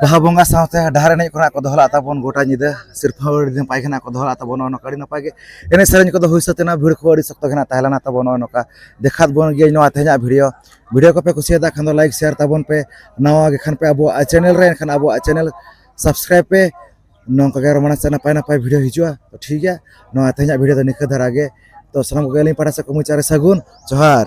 ᱵᱟᱦᱟ ᱵᱚᱸᱜᱟ ᱥᱟᱶᱛᱮ ᱰᱟᱦᱟᱨ ᱮᱱᱮᱡ ᱠᱚ ᱱᱟᱜ ᱠᱚ ᱫᱚᱦᱚ ᱞᱟᱜ ᱛᱟᱵᱚᱱ ᱜᱚᱴᱟ ᱧᱤᱫᱟᱹ ᱥᱤᱨᱯᱷᱟᱹ ᱟᱹᱰᱤ ᱱᱟᱯᱟᱭ ᱜᱮ ᱱᱟᱜ ᱠᱚ ᱫᱚᱦᱚ ᱞᱟᱜ ᱛᱟᱵᱚᱱ᱾ ᱱᱚᱜᱼᱚᱭ ᱱᱚᱝᱠᱟ ᱟᱹᱰᱤ ᱱᱟᱯᱟᱭ ᱜᱮ ᱮᱱᱮᱡ ᱥᱮᱨᱮᱧ ᱠᱚᱫᱚ ᱦᱩᱭ ᱥᱟᱹᱛ ᱮᱱᱟ, ᱵᱷᱤᱲ ᱠᱚ ᱟᱹᱰᱤ ᱥᱚᱠᱛᱚ ᱜᱮ ᱱᱟᱜ ᱛᱟᱦᱮᱸ ᱞᱮᱱᱟ ᱛᱟᱵᱚᱱ᱾ ᱱᱚᱜᱼᱚᱭ ᱱᱚᱝᱠᱟ ᱫᱮᱠᱷᱟᱛ ᱵᱚᱱ ᱜᱮᱭᱟ ᱱᱚᱣᱟ ᱛᱮᱦᱮᱧᱟᱜ ᱵᱷᱤᱰᱤᱭᱳ᱾ ᱵᱷᱤᱰᱤᱭᱳ ᱠᱚᱯᱮ ᱠᱩᱥᱤᱭᱟᱫᱟ ᱠᱷᱟᱱ ᱫᱚ ᱞᱟᱭᱤᱠ ᱥᱮᱭᱟᱨ ᱛᱟᱵᱚᱱ ᱯᱮ, ᱱᱟᱣᱟ ᱜᱮ ᱠᱷᱟᱱ ᱯᱮ ᱟᱵᱚᱣᱟᱜ ᱪᱮᱱᱮᱞ ᱨᱮ ᱮᱱᱠᱷᱟᱱ ᱟᱵᱚᱣᱟᱜ ᱪᱮᱱᱮᱞ ᱥᱟᱵᱥᱠᱨᱟᱭᱤᱵ ᱯᱮ᱾ ᱱᱚᱝᱠᱟ ᱜᱮ ᱟᱨᱚ ᱢᱟᱲᱟᱝ ᱥᱮᱫ ᱱᱟᱯᱟᱭ ᱱᱟᱯᱟᱭ ᱵᱷᱤᱰᱤᱭᱳ ᱦᱤᱡᱩᱜᱼᱟ᱾ ᱛᱚ ᱴᱷᱤᱠ ᱜᱮᱭᱟ, ᱱᱚᱣᱟ ᱛᱮᱦᱮᱧᱟᱜ ᱵᱷᱤᱰᱤᱭᱳ ᱫᱚ ᱱᱤᱝᱠᱟᱹ ᱫᱷᱟᱨᱟ ᱜᱮ᱾ ᱛᱚ ᱥᱟᱱᱟᱢ ᱠᱚᱜᱮ ᱟᱹᱞᱤᱧ ᱯᱟᱦᱴᱟ ᱥᱮᱫ ᱠᱷᱚᱱ ᱢᱩᱪᱟᱹᱫ ᱨᱮ ᱥᱟᱹᱜᱩᱱ ᱡᱚᱦᱟᱨ᱾